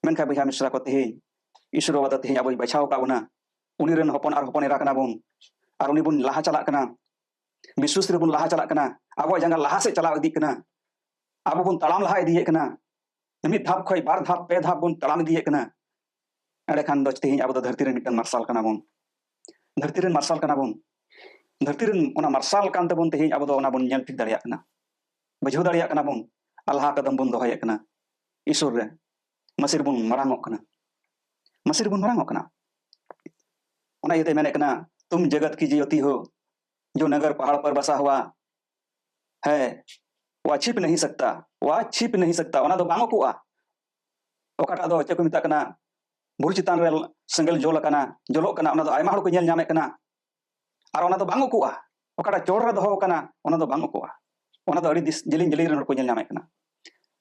ᱢᱮᱱᱠᱷᱟᱱ ᱵᱚᱭᱦᱟ ᱢᱤᱥᱨᱟ ᱠᱚ, ᱛᱮᱦᱮᱧ ᱤᱥᱚᱨ ᱵᱟᱵᱟ ᱫᱚ ᱛᱮᱦᱮᱧ ᱟᱵᱚᱭ ᱵᱟᱪᱷᱟᱣ ᱟᱠᱟᱫ ᱵᱚᱱᱟ᱾ ᱩᱱᱤ ᱨᱮᱱ ᱦᱚᱯᱚᱱ ᱟᱨ ᱦᱚᱯᱚᱱ ᱮᱨᱟ ᱠᱟᱱᱟ ᱵᱚᱱ, ᱟᱨ ᱩᱱᱤ ᱵᱚᱱ ᱞᱟᱦᱟ ᱪᱟᱞᱟᱜ ᱠᱟᱱᱟ, ᱵᱤᱥᱣᱟᱥ ᱨᱮᱵᱚᱱ ᱞᱟᱦᱟ ᱪᱟᱞᱟᱜ ᱠᱟᱱᱟ, ᱟᱵᱚᱣᱟᱜ ᱡᱟᱸᱜᱟ ᱞᱟᱦᱟ ᱥᱮᱫ ᱪᱟᱞᱟᱣ ᱤᱫᱤᱜ ᱠᱟᱱᱟ, ᱟᱵᱚ ᱵᱚᱱ ᱛᱟᱲᱟᱢ ᱞᱟᱦᱟ ᱤᱫᱤᱭᱮᱫ ᱠᱟᱱᱟ᱾ ᱢᱤᱫ ᱫᱷᱟᱯ ᱠᱷᱚᱱ ᱵᱟᱨ ᱫᱷᱟᱯ, ᱯᱮ ᱫᱷᱟᱯ ᱵᱚᱱ ᱛᱟᱲᱟᱢ ᱤᱫᱤᱭᱮᱫ ᱠᱟᱱᱟ᱾ ᱮᱸᱰᱮᱠᱷᱟᱱ ᱫᱚ ᱛᱮᱦᱮᱧ ᱟᱵᱚ ᱫᱚ ᱫᱷᱟᱹᱨᱛᱤ ᱨᱮᱱ ᱢᱤᱫᱴᱟᱝ ᱢᱟᱨᱥᱟᱞ ᱠᱟᱱᱟ ᱵᱚᱱ᱾ ᱫᱷᱟᱹᱨᱛᱤ ᱨᱮᱱ ᱢᱟᱨᱥᱟᱞ ᱠᱟᱱᱟ ᱵᱚᱱ᱾ ᱫᱷᱟᱹᱨᱛᱤ ᱨᱮᱱ ᱚᱱᱟ ᱢᱟᱨᱥᱟᱞ ᱠᱟᱱ ᱛᱮᱵᱚᱱ ᱛᱮᱦᱮᱧ ᱟᱵᱚ ᱫᱚ ᱚᱱᱟ ᱵᱚᱱ ᱧᱮᱞ ᱴᱷᱤᱠ ᱫᱟᱲᱮᱭᱟᱜ ᱠᱟᱱᱟ, ᱵᱩᱡᱷᱟᱹᱣ ᱫᱟᱲᱮᱭᱟᱜ ᱠᱟᱱᱟ ᱵᱚᱱ, ᱟᱨ ᱞᱟᱦᱟ ᱠᱟᱫᱚᱢ ᱵᱚᱱ ᱫᱚᱦᱚᱭᱮᱫ ᱠᱟᱱᱟ ᱤᱥᱚᱨ ᱨᱮ᱾ ᱢᱟᱥᱮ ᱨᱮᱵᱚᱱ ᱢᱟᱨᱟᱝ ᱚᱜ ᱠᱟᱱᱟ, ᱢᱟᱥᱮ ᱨᱮᱵᱚᱱ ᱢᱟᱨᱟᱝ ᱚᱜ ᱠᱟᱱᱟ᱾ ᱚᱱᱟ ᱤᱭᱟᱹᱛᱮ ᱢᱮᱱᱮᱫ ᱠᱟᱱᱟ, तुम जगत की ज्योति हो, जो नगर पहाड़ पर बसा हुआ है, वह छिप नहीं सकता, वह छिप नहीं सकता, ᱚᱱᱟ ᱫᱚ ᱵᱟᱝ ᱩᱠᱩᱜᱼᱟ᱾ ᱚᱠᱟᱴᱟᱜ ᱫᱚ ᱪᱮᱫ ᱠᱚ ᱢᱮᱛᱟᱜ ᱠᱟᱱᱟ, ᱵᱩᱨᱩ ᱪᱮᱛᱟᱱ ᱨᱮ ᱥᱮᱸᱜᱮᱞ ᱡᱚᱞ ᱟᱠᱟᱱᱟ, ᱡᱚᱞᱚᱜ ᱠᱟᱱᱟ, ᱚᱱᱟ ᱫᱚ ᱟᱭᱢᱟ ᱦᱚᱲ ᱠᱚ ᱧᱮᱞ ᱧᱟᱢᱮᱫ ᱠᱟᱱᱟ, ᱟᱨ ᱚᱱᱟ ᱫᱚ ᱵᱟᱝ ᱩᱠᱩᱜᱼᱟ᱾ ᱚᱠᱟᱴᱟᱜ ᱪᱚᱴ ᱨᱮ ᱫᱚᱦᱚ ᱟᱠᱟᱱᱟ, ᱚᱱᱟ ᱫᱚ ᱵᱟᱝ ᱩᱠᱩᱜᱼᱟ᱾ ᱚᱱᱟ ᱫᱚ ᱟᱹᱰᱤ ᱫᱤᱥ-, ᱡᱮᱞᱮᱧ ᱡᱮᱞᱮᱧ ᱨᱮᱱ ᱦᱚᱲ ᱠᱚ ᱧᱮᱞ ᱧᱟᱢᱮᱫ ᱠᱟᱱᱟ,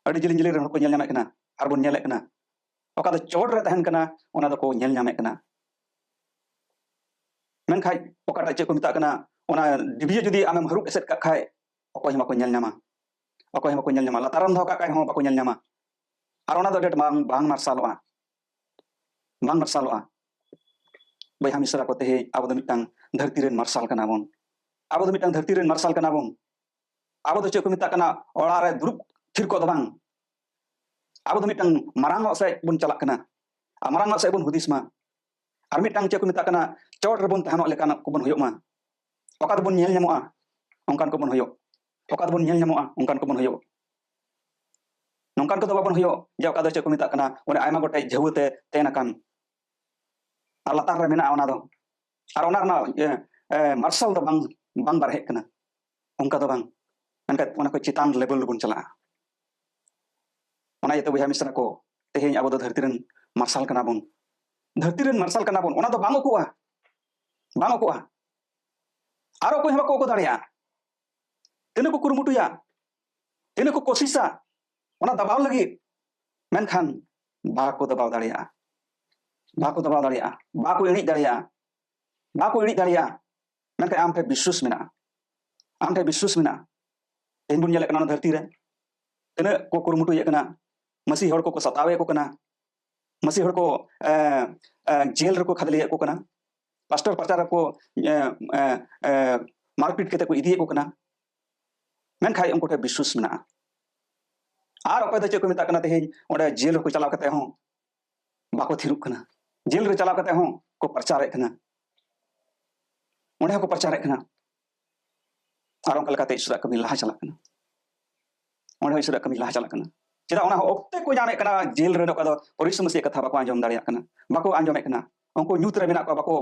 ᱟᱹᱰᱤ ᱡᱮᱞᱮᱧ ᱡᱮᱞᱮᱧ ᱨᱮᱱ ᱦᱚᱲ ᱠᱚ ᱧᱮᱞ ᱧᱟᱢᱮᱫ ᱠᱟᱱᱟ, ᱟᱨ ᱵᱚᱱ ᱧᱮᱞᱮᱫ ᱠᱟᱱᱟ᱾ ᱚᱠᱟ ᱫᱚ ᱪᱚᱴ ᱨᱮ ᱛᱟᱦᱮᱱ ᱠᱟᱱᱟ, ᱚᱱᱟ ᱫᱚᱠᱚ ᱧᱮᱞ ᱧᱟᱢᱮᱫ ᱠᱟᱱᱟ᱾ ᱢᱮᱱᱠᱷᱟᱡ ᱚᱠᱟᱴᱟᱜ ᱪᱮᱫ ᱠᱚ ᱢᱮᱛᱟᱜ ᱠᱟᱱᱟ, ᱚᱱᱟ ᱰᱤᱵᱤᱭᱟᱹ ᱡᱩᱫᱤ ᱟᱢᱮᱢ ᱦᱟᱹᱨᱩᱵ ᱮᱥᱮᱫ ᱠᱟᱜ ᱠᱷᱟᱡ, ᱚᱠᱚᱭ ᱦᱚᱸ ᱵᱟᱠᱚ ᱧᱮᱞ ᱧᱟᱢᱟ, ᱚᱠᱚᱭ ᱦᱚᱸ ᱵᱟᱠᱚ ᱧᱮᱞ ᱧᱟᱢᱟ᱾ ᱞᱟᱛᱟᱨᱮᱢ ᱫᱚᱦᱚ ᱠᱟᱜ ᱠᱷᱟᱡ ᱦᱚᱸ ᱵᱟᱠᱚ ᱧᱮᱞ ᱧᱟᱢᱟ, ᱟᱨ ᱚᱱᱟ ᱫᱚ ᱰᱮᱴ ᱵᱟᱝ, ᱵᱟᱝ ᱢᱟᱨᱥᱟᱞᱚᱜᱼᱟ, ᱵᱟᱝ ᱢᱟᱨᱥᱟᱞᱚᱜᱼᱟ᱾ ᱵᱚᱭᱦᱟ ᱢᱤᱥᱨᱟ ᱠᱚ, ᱛᱮᱦᱮᱧ ᱟᱵᱚ ᱫᱚ ᱢᱤᱫᱴᱟᱝ ᱫᱷᱟᱹᱨᱛᱤ ᱨᱮᱱ ᱢᱟᱨᱥᱟᱞ ᱠᱟᱱᱟ ᱵᱚᱱ᱾ ᱟᱵᱚ ᱫᱚ ᱢᱤᱫᱴᱟᱝ ᱫᱷᱟᱹᱨᱛᱤ ᱨᱮᱱ ᱢᱟᱨᱥᱟᱞ ᱠᱟᱱᱟ ᱵᱚᱱ᱾ ᱟᱵᱚ ᱫᱚ ᱪᱮᱫ ᱠᱚ ᱢᱮᱛᱟᱜ ᱠᱟᱱᱟ, ᱚᱲᱟᱜ ᱨᱮ ᱫᱩᱲᱩᱵ ᱛᱷᱤᱨ ᱠᱚᱜ ᱫᱚ ᱵᱟᱝ᱾ ᱟᱵᱚ ᱫᱚ ᱢᱤᱫᱴᱟᱝ ᱢᱟᱨᱟᱝ ᱚᱜ ᱥᱮᱫ ᱵᱚᱱ ᱪᱟᱞᱟᱜ ᱠᱟᱱᱟ, ᱟᱨ ᱢᱟᱨᱟᱝ ᱚᱜ ᱥᱮᱫ ᱵᱚᱱ ᱦᱩᱫᱤᱥ ᱢᱟ᱾ ᱟᱨ ᱢᱤᱫᱴᱟᱝ ᱪᱮᱫ ᱠᱚ ᱢᱮᱛᱟᱜ ᱠᱟᱱᱟ, ᱪᱚᱴ ᱨᱮᱵᱚᱱ ᱛᱟᱦᱮᱱᱚᱜ ᱞᱮᱠᱟᱱᱟᱜ ᱠᱚᱵᱚᱱ ᱦᱩᱭᱩᱜ ᱢᱟ᱾ ᱚᱠᱟ ᱫᱚᱵᱚᱱ ᱧᱮᱞ ᱧᱟᱢᱚᱜᱼᱟ, ᱚᱱᱠᱟᱱ ᱠᱚᱵᱚᱱ ᱦᱩᱭᱩᱜ᱾ ᱚᱠᱟ ᱫᱚᱵᱚᱱ ᱧᱮᱞ ᱧᱟᱢᱚᱜᱼᱟ, ᱚᱱᱠᱟᱱ ᱠᱚᱵᱚᱱ ᱦᱩᱭᱩᱜ᱾ ᱱᱚᱝᱠᱟᱱ ᱠᱚᱫᱚ ᱵᱟᱵᱚᱱ ᱦᱩᱭᱩᱜ ᱡᱮ ᱚᱠᱟ ᱫᱚ ᱪᱮᱫ ᱠᱚ ᱢᱮᱛᱟᱜ ᱠᱟᱱᱟ, ᱚᱱᱮ ᱟᱭᱢᱟ ᱜᱚᱴᱮᱡ ᱡᱷᱟᱹᱣᱟᱹ ᱛᱮ ᱛᱮᱱ ᱟᱠᱟᱱ, ᱟᱨ ᱞᱟᱛᱟᱨ ᱨᱮ ᱢᱮᱱᱟᱜᱼᱟ ᱚᱱᱟ ᱫᱚ, ᱟᱨ ᱚᱱᱟ ᱨᱮᱱᱟᱜ, ᱮ, ᱮ, ᱢᱟᱨᱥᱟᱞ ᱫᱚ ᱵᱟᱝ, ᱵᱟᱝ ᱵᱟᱨᱦᱮᱜ ᱠᱟᱱᱟ᱾ ᱚᱱᱠᱟ ᱫᱚ ᱵᱟᱝ, ᱢᱮᱱᱠᱷᱟᱱ ᱚᱱᱟ ᱠᱷᱚᱱ ᱪᱮᱛᱟᱱ ᱞᱮᱵᱮᱞ ᱨᱮᱵᱚᱱ ᱪᱟᱞᱟᱜᱼᱟ᱾ ᱚᱱᱟ ᱤᱭᱟᱹᱛᱮ ᱵᱚᱭᱦᱟ ᱢᱤᱥᱨᱟ ᱠᱚ, ᱛᱮᱦᱮᱧ ᱟᱵᱚ ᱫᱚ ᱫᱷᱟᱹᱨᱛᱤ ᱨᱮᱱ ᱢᱟᱨᱥᱟᱞ ᱠᱟᱱᱟ ᱵᱚᱱ᱾ ᱫᱷᱟᱹᱨᱛᱤ ᱨᱮᱱ ᱢᱟᱨᱥᱟᱞ ᱠᱟᱱᱟ ᱵᱚᱱ, ᱚᱱᱟ ᱫᱚ ᱵᱟᱝ ᱩᱠᱩᱜᱼᱟ, ᱵᱟᱝ ᱩᱠᱩᱜᱼᱟ᱾ ᱟᱨ ᱚᱠᱚᱭ ᱦᱚᱸ ᱵᱟᱠᱚ ᱩᱠᱩ ᱫᱟᱲᱮᱭᱟᱜᱼᱟ᱾ ᱛᱤᱱᱟᱹᱜ ᱠᱚ ᱠᱩᱨᱩᱢᱩᱴᱩᱭᱟ, ᱛᱤᱱᱟᱹᱜ ᱠᱚ ᱠᱳᱥᱤᱥᱟ ᱚᱱᱟ ᱫᱟᱵᱟᱣ ᱞᱟᱹᱜᱤᱫ, ᱢᱮᱱᱠᱷᱟᱱ ᱵᱟᱠᱚ ᱫᱟᱵᱟᱣ ᱫᱟᱲᱮᱭᱟᱜᱼᱟ᱾ ᱵᱟᱠᱚ ᱫᱟᱵᱟᱣ ᱫᱟᱲᱮᱭᱟᱜᱼᱟ᱾ ᱵᱟᱠᱚ ᱮᱲᱮᱡ ᱫᱟᱲᱮᱭᱟᱜᱼᱟ᱾ ᱵᱟᱠᱚ ᱮᱲᱮᱡ ᱫᱟᱲᱮᱭᱟᱜᱼᱟ᱾ ᱢᱮᱱᱠᱷᱟᱱ ᱟᱢ ᱴᱷᱮᱱ ᱵᱤᱥᱣᱟᱥ ᱢᱮᱱᱟᱜᱼᱟ᱾ ᱟᱢ ᱴᱷᱮᱱ ᱵᱤᱥᱣᱟᱥ ᱢᱮᱱᱟᱜᱼᱟ᱾ ᱛᱮᱦᱮᱧ ᱵᱚᱱ ᱧᱮᱞᱮᱫ ᱠᱟᱱᱟ, ᱚᱱᱟ ᱫᱷᱟᱹᱨᱛᱤ ᱨᱮ ᱛᱤᱱᱟᱹᱜ ᱠᱚ ᱠᱩᱨᱩᱢᱩᱴᱩᱭᱮᱫ ᱠᱟᱱᱟ᱾ ᱢᱟᱹᱥᱤ ᱦᱚᱲ ᱠᱚᱠᱚ ᱥᱟᱛᱟᱣᱮᱫ ᱠᱚ ᱠᱟᱱᱟ᱾ ᱢᱟᱹᱥᱤ ᱦᱚᱲ ᱠᱚ, ᱮ, ᱮ, ᱡᱮᱞ ᱨᱮᱠᱚ ᱠᱷᱟᱫᱽᱞᱮᱭᱮᱫ ᱠᱚ ᱠᱟᱱᱟ᱾ ᱯᱟᱥᱴᱚᱨ ᱯᱟᱪᱟᱨ ᱨᱮᱠᱚ, ᱮ, ᱮ, ᱮ, ᱢᱟᱨᱯᱤᱴ ᱠᱟᱛᱮ ᱠᱚ ᱤᱫᱤᱭᱮᱫ ᱠᱚ ᱠᱟᱱᱟ᱾ ᱢᱮᱱᱠᱷᱟᱱ ᱩᱱᱠᱩ ᱴᱷᱮᱱ ᱵᱤᱥᱣᱟᱥ ᱢᱮᱱᱟᱜᱼᱟ᱾ ᱟᱨ ᱚᱠᱚᱭ ᱫᱚ ᱪᱮᱫ ᱠᱚ ᱢᱮᱛᱟᱜ ᱠᱟᱱᱟ, ᱛᱮᱦᱮᱧ ᱚᱸᱰᱮ ᱡᱮᱞ ᱨᱮᱠᱚ ᱪᱟᱞᱟᱣ ᱠᱟᱛᱮ ᱦᱚᱸ ᱵᱟᱠᱚ ᱛᱷᱤᱨᱚᱜ ᱠᱟᱱᱟ᱾ ᱡᱮᱞ ᱨᱮ ᱪᱟᱞᱟᱣ ᱠᱟᱛᱮ ᱦᱚᱸ ᱠᱚ ᱯᱨᱚᱪᱟᱨᱮᱫ ᱠᱟᱱᱟ᱾ ᱚᱸᱰᱮ ᱦᱚᱸᱠᱚ ᱯᱨᱚᱪᱟᱨᱮᱫ ᱠᱟᱱᱟ᱾ ᱟᱨ ᱚᱱᱠᱟ ᱞᱮᱠᱟᱛᱮ ᱤᱥᱚᱨᱟᱜ ᱠᱟᱹᱢᱤ ᱞᱟᱦᱟ ᱪᱟᱞᱟᱜ ᱠᱟᱱᱟ᱾ ᱚᱸᱰᱮ ᱦᱚᱸ ᱤᱥᱚᱨᱟᱜ ᱠᱟᱹᱢᱤ ᱞᱟᱦᱟ ᱪᱟᱞᱟᱜ ᱠᱟᱱᱟ᱾ ᱪᱮᱫᱟᱜ? ᱚᱱᱟ ᱦᱚᱸ ᱚᱠᱛᱮ ᱠᱚ ᱧᱟᱢᱮᱫ ᱠᱟᱱᱟ᱾ ᱡᱮᱞ ᱨᱮ ᱚᱠᱟ ᱫᱚ ᱯᱚᱨᱤᱥᱨᱚᱢ ᱥᱮᱫ ᱠᱟᱛᱷᱟ ᱵᱟᱠᱚ ᱟᱸᱡᱚᱢ ᱫᱟᱲᱮᱭᱟᱜ ᱠᱟᱱᱟ, ᱵᱟᱠᱚ ᱟᱸᱡᱚᱢᱮᱫ ᱠᱟᱱᱟ᱾ ᱩᱱᱠᱩ ᱧᱩᱛ ᱨᱮ ᱢᱮᱱᱟᱜ ᱠᱚᱣᱟ, ᱵᱟᱠᱚ,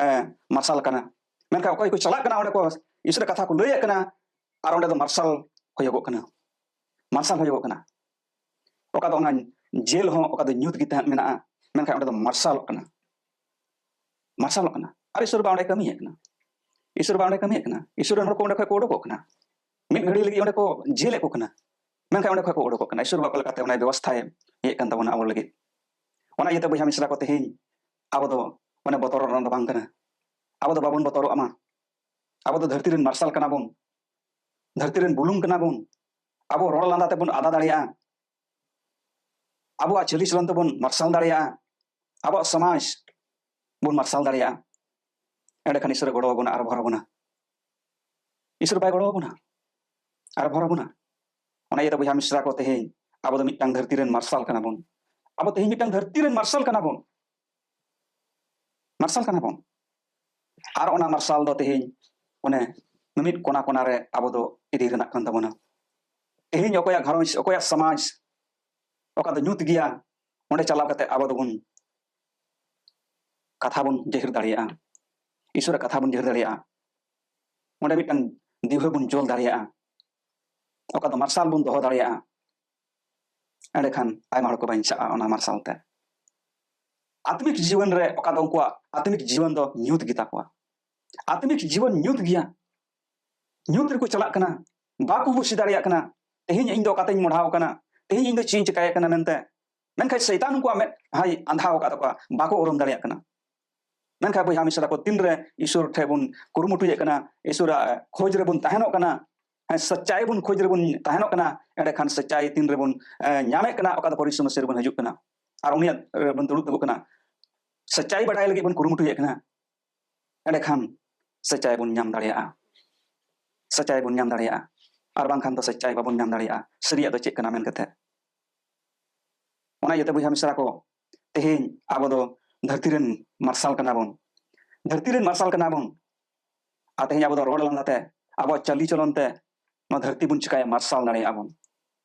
ᱮ, ᱢᱟᱨᱥᱟᱞ ᱠᱟᱱᱟ᱾ ᱢᱮᱱᱠᱷᱟᱱ ᱚᱠᱚᱭ ᱠᱚ ᱪᱟᱞᱟᱜ ᱠᱟᱱᱟ, ᱚᱸᱰᱮ ᱠᱚ ᱤᱥᱚᱨᱟᱜ ᱠᱟᱛᱷᱟ ᱠᱚ ᱞᱟᱹᱭᱮᱫ ᱠᱟᱱᱟ, ᱟᱨ ᱚᱸᱰᱮ ᱫᱚ ᱢᱟᱨᱥᱟᱞ ᱦᱩᱭᱩᱜᱚᱜ ᱠᱟᱱᱟ᱾ ᱢᱟᱨᱥᱟᱞ ᱦᱩᱭᱩᱜᱚᱜ ᱠᱟᱱᱟ᱾ ᱚᱠᱟ ᱫᱚ ᱚᱱᱟ ᱡᱮᱞ ᱦᱚᱸ ᱚᱠᱟ ᱫᱚ ᱧᱩᱛ ᱜᱮ ᱛᱟᱦᱮᱸ ᱢᱮᱱᱟᱜᱼᱟ, ᱢᱮᱱᱠᱷᱟᱱ ᱚᱸᱰᱮ ᱫᱚ ᱢᱟᱨᱥᱟᱞᱚᱜ ᱠᱟᱱᱟ᱾ ᱢᱟᱨᱥᱟᱞᱚᱜ ᱠᱟᱱᱟ᱾ ᱟᱨ ᱤᱥᱚᱨ ᱵᱟ ᱚᱸᱰᱮ ᱠᱟᱹᱢᱤᱭᱮᱫ ᱠᱟᱱᱟ᱾ ᱤᱥᱚᱨ ᱵᱟ ᱚᱸᱰᱮ ᱠᱟᱹᱢᱤᱭᱮᱫ ᱠᱟᱱᱟ᱾ ᱤᱥᱚᱨ ᱨᱮᱱ ᱦᱚᱲ ᱠᱚ ᱚᱸᱰᱮ ᱠᱷᱚᱱ ᱠᱚ ᱩᱰᱩᱠᱚᱜ ᱠᱟᱱᱟ᱾ ᱢᱤᱫ ᱜᱷᱟᱹᱲᱤ ᱞᱟᱹᱜᱤᱫ ᱚᱸᱰᱮ ᱠᱚ ᱡᱮᱞᱮᱫ ᱠᱚ ᱠᱟᱱᱟ, ᱢᱮᱱᱠᱷᱟᱱ ᱚᱸᱰᱮ ᱠᱷᱚᱱ ᱠᱚ ᱩᱰᱩᱠᱚᱜ ᱠᱟᱱᱟ᱾ ᱤᱥᱚᱨ ᱵᱟ ᱚᱠᱟ ᱞᱮᱠᱟᱛᱮ ᱚᱱᱟ ᱵᱮᱵᱚᱥᱛᱷᱟᱭ ᱤᱭᱟᱹᱜ ᱠᱟᱱ ᱛᱟᱵᱚᱱᱟ ᱟᱵᱚ ᱞᱟᱹᱜᱤᱫ᱾ ᱚᱱᱟ ᱤᱭᱟᱹᱛᱮ ᱵᱚᱭᱦᱟ ᱢᱤᱥᱨᱟ ᱠᱚ, ᱛᱮᱦᱮᱧ ᱟᱵᱚ ᱫᱚ ᱚᱱᱮ ᱵᱚᱛᱚᱨ ᱨᱮᱱᱟᱜ ᱫᱚ ᱵᱟᱝ ᱠᱟᱱᱟ᱾ ᱟᱵᱚ ᱫᱚ ᱵᱟᱵᱚᱱ ᱵᱚᱛᱚᱨᱚᱜ ᱢᱟ᱾ ᱟᱵᱚ ᱫᱚ ᱫᱷᱟᱹᱨᱛᱤ ᱨᱮᱱ ᱢᱟᱨᱥᱟᱞ ᱠᱟᱱᱟ ᱵᱚᱱ᱾ ᱫᱷᱟᱹᱨᱛᱤ ᱨᱮᱱ ᱵᱩᱞᱩᱝ ᱠᱟᱱᱟ ᱵᱚᱱ᱾ ᱟᱵᱚ ᱨᱚᱲ ᱞᱟᱸᱫᱟ ᱛᱮᱵᱚᱱ ᱟᱫᱟ ᱫᱟᱲᱮᱭᱟᱜᱼᱟ᱾ ᱟᱵᱚᱣᱟᱜ ᱪᱟᱹᱞᱤ ᱪᱚᱞᱚᱱ ᱛᱮᱵᱚᱱ ᱢᱟᱨᱥᱟᱞ ᱫᱟᱲᱮᱭᱟᱜᱼᱟ᱾ ᱟᱵᱚᱣᱟᱜ ᱥᱚᱢᱟᱡᱽ ᱵᱚᱱ ᱢᱟᱨᱥᱟᱞ ᱫᱟᱲᱮᱭᱟᱜᱼᱟ᱾ ᱮᱸᱰᱮᱠᱷᱟᱱ ᱤᱥᱚᱨᱮ ᱜᱚᱲᱚ ᱟᱵᱚᱱᱟ ᱟᱨ ᱵᱷᱚᱨ ᱟᱵᱚᱱᱟ᱾ ᱤᱥᱚᱨ ᱵᱟᱭ ᱜᱚᱲᱚ ᱟᱵᱚᱱᱟ ᱟᱨ ᱵᱷᱚᱨ ᱟᱵᱚᱱᱟ᱾ ᱚᱱᱟ ᱤᱭᱟᱹᱛᱮ ᱵᱚᱭᱦᱟ ᱢᱤᱥᱨᱟ ᱠᱚ, ᱛᱮᱦᱮᱧ ᱟᱵᱚ ᱫᱚ ᱢᱤᱫᱴᱟᱝ ᱫᱷᱟᱹᱨᱛᱤ ᱨᱮᱱ ᱢᱟᱨᱥᱟᱞ ᱠᱟᱱᱟ ᱵᱚᱱ᱾ ᱟᱵᱚ ᱛᱮᱦᱮᱧ ᱢᱤᱫᱴᱟᱝ ᱫᱷᱟᱹᱨᱛᱤ ᱨᱮᱱ ᱢᱟᱨᱥᱟᱞ ᱠᱟᱱᱟ ᱵᱚᱱ᱾ ᱢᱟᱨᱥᱟᱞ ᱠᱟᱱᱟ ᱵᱚᱱ᱾ ᱟᱨ ᱚᱱᱟ ᱢᱟᱨᱥᱟᱞ ᱫᱚ ᱛᱮᱦᱮᱧ ᱚᱱᱮ ᱢᱤᱢᱤᱫ ᱠᱚᱱᱟ ᱠᱚᱱᱟ ᱨᱮ ᱟᱵᱚ ᱫᱚ ᱤᱫᱤ ᱨᱮᱱᱟᱜ ᱠᱟᱱ ᱛᱟᱵᱚᱱᱟ᱾ ᱛᱮᱦᱮᱧ ᱚᱠᱚᱭᱟᱜ ᱜᱷᱟᱨᱚᱸᱡᱽ, ᱚᱠᱚᱭᱟᱜ ᱥᱚᱢᱟᱡᱽ, ᱚᱠᱟ ᱫᱚ ᱧᱩᱛ ᱜᱮᱭᱟ, ᱚᱸᱰᱮ ᱪᱟᱞᱟᱣ ᱠᱟᱛᱮ ᱟᱵᱚ ᱫᱚᱵᱚᱱ ᱠᱟᱛᱷᱟ ᱵᱚᱱ ᱡᱟᱹᱦᱤᱨ ᱫᱟᱲᱮᱭᱟᱜᱼᱟ, ᱤᱥᱚᱨᱟᱜ ᱠᱟᱛᱷᱟ ᱵᱚᱱ ᱡᱟᱹᱦᱤᱨ ᱫᱟᱲᱮᱭᱟᱜᱼᱟ, ᱚᱸᱰᱮ ᱢᱤᱫᱴᱟᱝ ᱫᱤᱣᱦᱟᱹ ᱵᱚᱱ ᱡᱩᱞ ᱫᱟᱲᱮᱭᱟᱜᱼᱟ᱾ ᱚᱠᱟ ᱫᱚ ᱢᱟᱨᱥᱟᱞ ᱵᱚᱱ ᱫᱚᱦᱚ ᱫᱟᱲᱮᱭᱟᱜᱼᱟ᱾ ᱮᱸᱰᱮᱠᱷᱟᱱ ᱟᱭᱢᱟ ᱦᱚᱲ ᱠᱚ ᱵᱟᱧᱪᱟᱜᱼᱟ ᱚᱱᱟ ᱢᱟᱨᱥᱟᱞ ᱛᱮ᱾ ᱟᱛᱢᱤᱠ ᱡᱤᱵᱚᱱ ᱨᱮ ᱚᱠᱟ ᱫᱚ ᱩᱱᱠᱩᱣᱟᱜ ᱟᱛᱢᱤᱠ ᱡᱤᱵᱚᱱ ᱫᱚ ᱧᱩᱛ ᱜᱮᱛᱟ ᱠᱚᱣᱟ᱾ ᱟᱛᱢᱤᱠ ᱡᱤᱵᱚᱱ ᱧᱩᱛ ᱜᱮᱭᱟ᱾ ᱧᱩᱛ ᱨᱮᱠᱚ ᱪᱟᱞᱟᱜ ᱠᱟᱱᱟ, ᱵᱟᱠᱚ ᱵᱩᱥᱤ ᱫᱟᱲᱮᱭᱟᱜ ᱠᱟᱱᱟ, ᱛᱮᱦᱮᱧ ᱤᱧ ᱫᱚ ᱚᱠᱟᱛᱮᱧ ᱢᱚᱲᱦᱟᱣ ᱟᱠᱟᱱᱟ, ᱛᱮᱦᱮᱧ ᱤᱧ ᱫᱚ ᱪᱮᱫ ᱤᱧ ᱪᱮᱠᱟᱭᱮᱫ ᱠᱟᱱᱟ ᱢᱮᱱᱛᱮ᱾ ᱢᱮᱱᱠᱷᱟᱱ ᱥᱮᱭᱛᱟᱱ ᱩᱱᱠᱩᱣᱟᱜ ᱢᱮᱫᱦᱟᱭ ᱟᱸᱫᱷᱟᱣ ᱟᱠᱟᱫ ᱛᱟᱠᱚᱣᱟ, ᱵᱟᱠᱚ ᱩᱨᱩᱢ ᱫᱟᱲᱮᱭᱟᱜ ᱠᱟᱱᱟ᱾ ᱢᱮᱱᱠᱷᱟᱱ ᱵᱚᱭᱦᱟ ᱢᱤᱥᱨᱟ ᱠᱚ, ᱛᱤᱱᱨᱮ ᱤᱥᱚᱨ ᱴᱷᱮᱱ ᱵᱚᱱ ᱠᱩᱨᱩᱢᱩᱴᱩᱭᱮᱫ ᱠᱟᱱᱟ, ᱤᱥᱚᱨᱟᱜ ᱠᱷᱚᱡᱽ ᱨᱮᱵᱚᱱ ᱛᱟᱦᱮᱱᱚᱜ ᱠᱟᱱᱟ, ᱦᱮᱸ, ᱥᱟᱪᱟᱭ ᱵᱚᱱ ᱠᱷᱚᱡᱽ ᱨᱮᱵᱚᱱ ᱛᱟᱦᱮᱱᱚᱜ ᱠᱟᱱᱟ, ᱮᱸᱰᱮᱠᱷᱟᱱ ᱥᱟᱪᱟᱭ ᱛᱤᱱ ᱨᱮᱵᱚᱱ, ᱮ, ᱧᱟᱢᱮᱫ ᱠᱟᱱᱟ, ᱚᱠᱟ ᱫᱚ ᱯᱚᱨᱤᱥᱨᱚᱢ ᱥᱮᱫ ᱨᱮᱵᱚᱱ ᱦᱤᱡᱩᱜ ᱠᱟᱱᱟ ᱟᱨ ᱩᱱᱤᱭᱟᱜ ᱨᱮᱵᱚᱱ ᱫᱩᱲᱩᱵ ᱛᱤᱸᱜᱩᱜ ᱠᱟᱱᱟ, ᱥᱟᱪᱟᱭ ᱵᱟᱰᱟᱭ ᱞᱟᱹᱜᱤᱫ ᱵᱚᱱ ᱠᱩᱨᱩᱢᱩᱴᱩᱭᱮᱫ ᱠᱟᱱᱟ, ᱮᱸᱰᱮᱠᱷᱟᱱ ᱥᱟᱪᱟᱭ ᱵᱚᱱ ᱧᱟᱢ ᱫᱟᱲᱮᱭᱟᱜᱼᱟ᱾ ᱥᱟᱪᱟᱭ ᱵᱚᱱ ᱧᱟᱢ ᱫᱟᱲᱮᱭᱟᱜᱼᱟ᱾ ᱟᱨ ᱵᱟᱝᱠᱷᱟᱱ ᱫᱚ ᱥᱟᱪᱟᱭ ᱵᱟᱵᱚᱱ ᱧᱟᱢ ᱫᱟᱲᱮᱭᱟᱜᱼᱟ, ᱥᱟᱹᱨᱤᱭᱟᱜ ᱫᱚ ᱪᱮᱫ ᱠᱟᱱᱟ ᱢᱮᱱ ᱠᱟᱛᱮ᱾ ᱚᱱᱟ ᱤᱭᱟᱹᱛᱮ ᱵᱚᱭᱦᱟ ᱢᱤᱥᱨᱟ ᱠᱚ, ᱛᱮᱦᱮᱧ ᱟᱵᱚ ᱫᱚ ᱫᱷᱟᱹᱨᱛᱤ ᱨᱮᱱ ᱢᱟᱨᱥᱟᱞ ᱠᱟᱱᱟ ᱵᱚᱱ᱾ ᱫᱷᱟᱹᱨᱛᱤ ᱨᱮᱱ ᱢᱟᱨᱥᱟᱞ ᱠᱟᱱᱟ ᱵᱚᱱ᱾ ᱟᱨ ᱛᱮᱦᱮᱧ ᱟᱵᱚ ᱫᱚ ᱨᱚᱲ ᱞᱟᱸᱫᱟ ᱛᱮ, ᱟᱵᱚᱣᱟᱜ ᱪᱟᱹᱞᱤ ᱪᱚᱞᱚᱱ ᱛᱮ ᱱᱚᱣᱟ ᱫᱷᱟᱹᱨᱛᱤ ᱵᱚᱱ ᱪᱤᱠᱟᱹᱭᱟ, ᱢᱟᱨᱥᱟᱞ ᱫᱟᱲᱮᱭᱟᱜᱼᱟ ᱵᱚᱱ᱾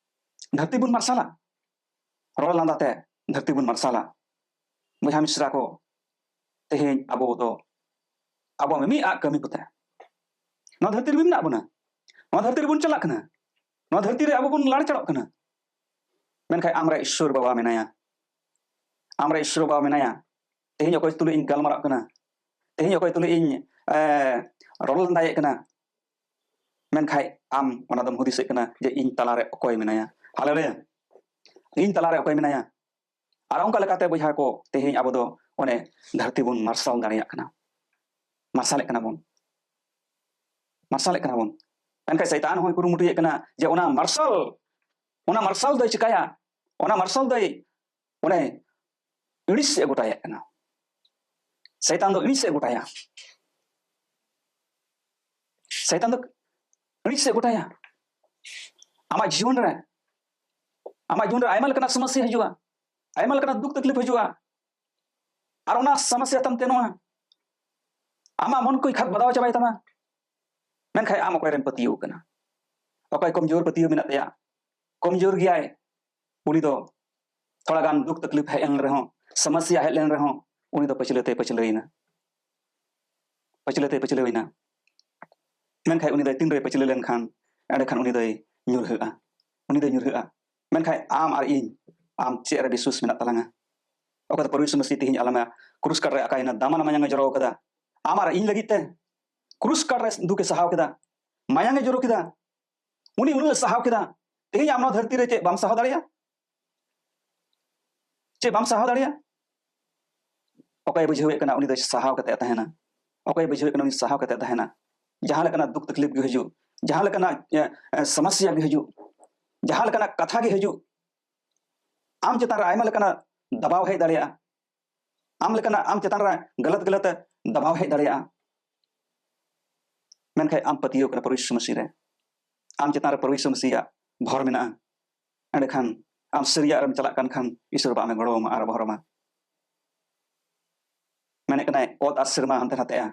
ᱫᱷᱟᱹᱨᱛᱤ ᱵᱚᱱ ᱢᱟᱨᱥᱟᱞᱟ, ᱨᱚᱲ ᱞᱟᱸᱫᱟ ᱛᱮ ᱫᱷᱟᱹᱨᱛᱤ ᱵᱚᱱ ᱢᱟᱨᱥᱟᱞᱟ᱾ ᱵᱚᱭᱦᱟ ᱢᱤᱥᱨᱟ ᱠᱚ, ᱛᱮᱦᱮᱧ ᱟᱵᱚ ᱫᱚ ᱟᱵᱚ ᱢᱤᱢᱤᱫ ᱟᱜ ᱠᱟᱹᱢᱤ ᱠᱚᱛᱮ ᱱᱚᱣᱟ ᱫᱷᱟᱹᱨᱛᱤ ᱨᱮ ᱢᱮᱱᱟᱜ ᱵᱚᱱᱟ, ᱱᱚᱣᱟ ᱫᱷᱟᱹᱨᱛᱤ ᱨᱮᱵᱚᱱ ᱪᱟᱞᱟᱜ ᱠᱟᱱᱟ, ᱱᱚᱣᱟ ᱫᱷᱟᱹᱨᱛᱤ ᱨᱮ ᱟᱵᱚ ᱵᱚᱱ ᱞᱟᱲᱪᱟᱲᱚᱜ ᱠᱟᱱᱟ᱾ ᱢᱮᱱᱠᱷᱟᱱ ᱟᱢᱨᱮ ᱤᱥᱥᱚᱨ ᱵᱟᱵᱟ ᱢᱮᱱᱟᱭᱟ, ᱟᱢᱨᱮ ᱤᱥᱥᱚᱨ ᱵᱟᱵᱟ ᱢᱮᱱᱟᱭᱟ᱾ ᱛᱮᱦᱮᱧ ᱚᱠᱚᱭ ᱛᱩᱞᱩᱡ ᱤᱧ ᱜᱟᱞᱢᱟᱨᱟᱜ ᱠᱟᱱᱟ, ᱛᱮᱦᱮᱧ ᱚᱠᱚᱭ ᱛᱩᱞᱩᱡ ᱤᱧ, ᱮ, ᱨᱚᱲ ᱞᱟᱸᱫᱟᱭᱮᱫ ᱠᱟᱱᱟ, ᱢᱮᱱᱠᱷᱟᱱ ᱟᱢ ᱚᱱᱟ ᱫᱚᱢ ᱦᱩᱫᱤᱥᱮᱫ ᱠᱟᱱᱟ ᱡᱮ ᱤᱧ ᱛᱟᱞᱟᱨᱮ ᱚᱠᱚᱭ ᱢᱮᱱᱟᱭᱟ᱾ ᱦᱟᱞᱮᱞᱩᱭᱟ! ᱤᱧ ᱛᱟᱞᱟᱨᱮ ᱚᱠᱚᱭ ᱢᱮᱱᱟᱭᱟ? ᱟᱨ ᱚᱱᱠᱟ ᱞᱮᱠᱟᱛᱮ ᱵᱚᱭᱦᱟ ᱠᱚ, ᱛᱮᱦᱮᱧ ᱟᱵᱚ ᱫᱚ ᱚᱱᱮ ᱫᱷᱟᱹᱨᱛᱤ ᱵᱚᱱ ᱢᱟᱨᱥᱟᱞ ᱫᱟᱲᱮᱭᱟᱜ ᱠᱟᱱᱟ, ᱢᱟᱨᱥᱟᱞᱮᱫ ᱠᱟᱱᱟ ᱵᱚᱱ, ᱢᱟᱨᱥᱟᱞᱮᱫ ᱠᱟᱱᱟ ᱵᱚᱱ᱾ ᱢᱮᱱᱠᱷᱟᱱ ᱥᱟᱭᱛᱟᱱ ᱦᱚᱸᱭ ᱠᱩᱨᱩᱢᱩᱴᱩᱭᱮᱫ ᱠᱟᱱᱟ ᱡᱮ ᱚᱱᱟ ᱢᱟᱨᱥᱟᱞ, ᱚᱱᱟ ᱢᱟᱨᱥᱟᱞ ᱫᱚᱭ ᱪᱤᱠᱟᱭᱟ? ᱚᱱᱟ ᱢᱟᱨᱥᱟᱞ ᱫᱚᱭ ᱚᱱᱮ ᱟᱹᱲᱤᱥ ᱥᱮᱫ ᱜᱚᱴᱟᱭᱮᱫ ᱠᱟᱱᱟ᱾ ᱥᱟᱭᱛᱟᱱ ᱫᱚ ᱟᱹᱲᱤᱥ ᱥᱮᱫ ᱜᱚᱴᱟᱭᱟ᱾ ᱥᱟᱭᱛᱟᱱ ᱫᱚ ᱟᱹᱲᱤᱥ ᱥᱮᱫ ᱜᱚᱴᱟᱭᱟ᱾ ᱟᱢᱟᱜ ᱡᱤᱭᱚᱱ ᱨᱮ, ᱟᱢᱟᱜ ᱡᱤᱭᱚᱱ ᱨᱮ ᱟᱭᱢᱟ ᱞᱮᱠᱟᱱᱟᱜ ᱥᱚᱢᱚᱥᱥᱟ ᱦᱤᱡᱩᱜᱼᱟ, ᱟᱭᱢᱟ ᱞᱮᱠᱟᱱᱟᱜ ᱫᱩᱠ ᱛᱟᱠᱞᱤᱯ ᱦᱤᱡᱩᱜᱼᱟ᱾ ᱟᱨ ᱚᱱᱟ ᱥᱚᱢᱚᱥᱥᱟ ᱛᱟᱢ ᱛᱮ ᱱᱚᱣᱟ, ᱟᱢᱟᱜ ᱢᱚᱱ ᱠᱚᱭ ᱠᱷᱟᱫ ᱵᱟᱫᱟᱣ ᱪᱟᱵᱟᱭ ᱛᱟᱢᱟ᱾ ᱢᱮᱱᱠᱷᱟᱱ ᱟᱢ ᱚᱠᱚᱭ ᱨᱮᱢ ᱯᱟᱹᱛᱭᱟᱹᱣ ᱠᱟᱱᱟ? ᱚᱠᱚᱭ ᱠᱚᱢᱡᱳᱨ ᱯᱟᱹᱛᱭᱟᱹᱣ ᱢᱮᱱᱟᱜ ᱛᱟᱭᱟ, ᱠᱚᱢᱡᱳᱨ ᱜᱮᱭᱟᱭ, ᱩᱱᱤ ᱫᱚ ᱛᱷᱚᱲᱟ ᱜᱟᱱ ᱫᱩᱠ ᱛᱟᱠᱞᱤᱯ ᱦᱮᱡ ᱞᱮᱱ ᱨᱮᱦᱚᱸ, ᱥᱚᱢᱚᱥᱥᱟ ᱦᱮᱡ ᱞᱮᱱ ᱨᱮᱦᱚᱸ, ᱩᱱᱤ ᱫᱚ ᱯᱟᱹᱪᱷᱞᱟᱹ ᱛᱮᱭ ᱯᱟᱹᱪᱷᱞᱟᱹᱭᱮᱱᱟ, ᱯᱟᱹᱪᱷᱞᱟᱹ ᱛᱮᱭ ᱯᱟᱹᱪᱷᱞᱟᱹᱭᱮᱱᱟ᱾ ᱢᱮᱱᱠᱷᱟᱱ ᱩᱱᱤ ᱫᱚ ᱛᱤᱱᱨᱮ ᱯᱟᱹᱪᱷᱞᱟᱹ ᱞᱮᱱᱠᱷᱟᱱ, ᱮᱸᱰᱮᱠᱷᱟᱱ ᱩᱱᱤ ᱫᱚᱭ ᱧᱩᱨᱦᱟᱹᱜᱼᱟ, ᱩᱱᱤ ᱫᱚᱭ ᱧᱩᱨᱦᱟᱹᱜᱼᱟ᱾ ᱢᱮᱱᱠᱷᱟᱱ ᱟᱢ ᱟᱨ ᱤᱧ, ᱟᱢ ᱪᱮᱫ ᱨᱮ ᱵᱤᱥᱣᱟᱥ ᱢᱮᱱᱟᱜ ᱛᱟᱞᱟᱝᱟ? ᱚᱠᱟ ᱫᱚ ᱯᱨᱚᱵᱷᱩ ᱭᱤᱥᱩ ᱢᱟᱹᱥᱤᱦ ᱛᱮᱦᱮᱧ ᱟᱞᱟᱝᱟ ᱠᱨᱩᱥ ᱠᱟᱴ ᱨᱮ ᱟᱠᱟᱭᱮᱱᱟ, ᱫᱟᱢᱟᱱᱟ ᱢᱟᱭᱟᱝ ᱮ ᱡᱚᱨᱚ ᱟᱠᱟᱫᱟ ᱟᱢ ᱟᱨ ᱤᱧ ᱞᱟᱹᱜᱤᱫ ᱛᱮ᱾ ᱠᱨᱩᱥ ᱠᱟᱴ ᱨᱮ ᱫᱩᱠ ᱮ ᱥᱟᱦᱟᱣ ᱠᱮᱫᱟ, ᱢᱟᱭᱟᱝ ᱮ ᱡᱚᱨᱚ ᱠᱮᱫᱟ, ᱩᱱᱤ ᱩᱱᱟᱹᱜ ᱮ ᱥᱟᱦᱟᱣ ᱠᱮᱫᱟ᱾ ᱛᱮᱦᱮᱧ ᱟᱢ ᱱᱚᱣᱟ ᱫᱷᱟᱹᱨᱛᱤ ᱨᱮ ᱪᱮᱫ ᱵᱟᱢ ᱥᱟᱦᱟᱣ ᱫᱟᱲᱮᱭᱟᱜᱼᱟ? ᱪᱮᱫ ᱵᱟᱢ ᱥᱟᱦᱟᱣ ᱫᱟᱲᱮᱭᱟᱜᱼᱟ? ᱚᱠᱚᱭ ᱵᱩᱡᱷᱟᱹᱣᱮᱫ ᱠᱟᱱᱟ, ᱩᱱᱤ ᱫᱚ ᱥᱟᱦᱟᱣ ᱠᱟᱛᱮ ᱛᱟᱦᱮᱱᱟ᱾ ᱚᱠᱚᱭ ᱵᱩᱡᱷᱟᱹᱣᱮᱫ ᱠᱟᱱᱟ, ᱩᱱᱤ ᱥᱟᱦᱟᱣ ᱠᱟᱛᱮ ᱛᱟᱦᱮᱱᱟ᱾ ᱡᱟᱦᱟᱸ ᱞᱮᱠᱟᱱᱟᱜ ᱫᱩᱠ ᱛᱟᱠᱞᱤᱯ ᱜᱮ ᱦᱤᱡᱩᱜ, ᱡᱟᱦᱟᱸ ᱞᱮᱠᱟᱱᱟᱜ, ᱮ, ᱮ, ᱥᱚᱢᱚᱥᱥᱟ ᱜᱮ ᱦᱤᱡᱩᱜ, ᱡᱟᱦᱟᱸ ᱞᱮᱠᱟᱱᱟᱜ ᱠᱟᱛᱷᱟ ᱜᱮ ᱦᱤᱡᱩᱜ, ᱟᱢ ᱪᱮᱛᱟᱱ ᱨᱮ ᱟᱭᱢᱟ ᱞᱮᱠᱟᱱᱟᱜ ᱫᱟᱵᱟᱣ ᱦᱮᱡ ᱫᱟᱲᱮᱭᱟᱜᱼᱟ᱾ ᱟᱢ ᱞᱮᱠᱟᱱᱟᱜ, ᱟᱢ ᱪᱮᱛᱟᱱ ᱨᱮ ᱜᱟᱞᱟᱛ ᱜᱟᱞᱟᱛ ᱫᱟᱵᱟᱣ ᱦᱮᱡ ᱫᱟᱲᱮᱭᱟᱜᱼᱟ᱾ ᱢᱮᱱᱠᱷᱟᱱ ᱟᱢ ᱯᱟᱹᱛᱭᱟᱹᱣ ᱠᱟᱱᱟ ᱯᱨᱚᱵᱷᱩ ᱭᱤᱥᱩ ᱢᱟᱹᱥᱤ ᱨᱮ, ᱟᱢ ᱪᱮᱛᱟᱱ ᱨᱮ ᱯᱨᱚᱵᱷᱩ ᱭᱤᱥᱩ ᱢᱟᱹᱥᱤᱭᱟᱜ ᱵᱷᱚᱨ ᱢᱮᱱᱟᱜᱼᱟ, ᱮᱸᱰᱮᱠᱷᱟᱱ ᱟᱢ ᱥᱟᱹᱨᱤᱭᱟᱜ ᱨᱮᱢ ᱪᱟᱞᱟᱜ ᱠᱟᱱ ᱠᱷᱟᱱ, ᱤᱥᱚᱨ ᱵᱟ ᱟᱢᱮ ᱜᱚᱲᱚ ᱟᱢᱟ ᱟᱨ ᱵᱷᱚᱨ ᱟᱢᱟ᱾ ᱢᱮᱱᱮᱫ ᱠᱟᱱᱟᱭ, ᱚᱛ ᱟᱨ ᱥᱮᱨᱢᱟ ᱦᱟᱱᱛᱮ ᱱᱟᱛᱮᱜᱼᱟ,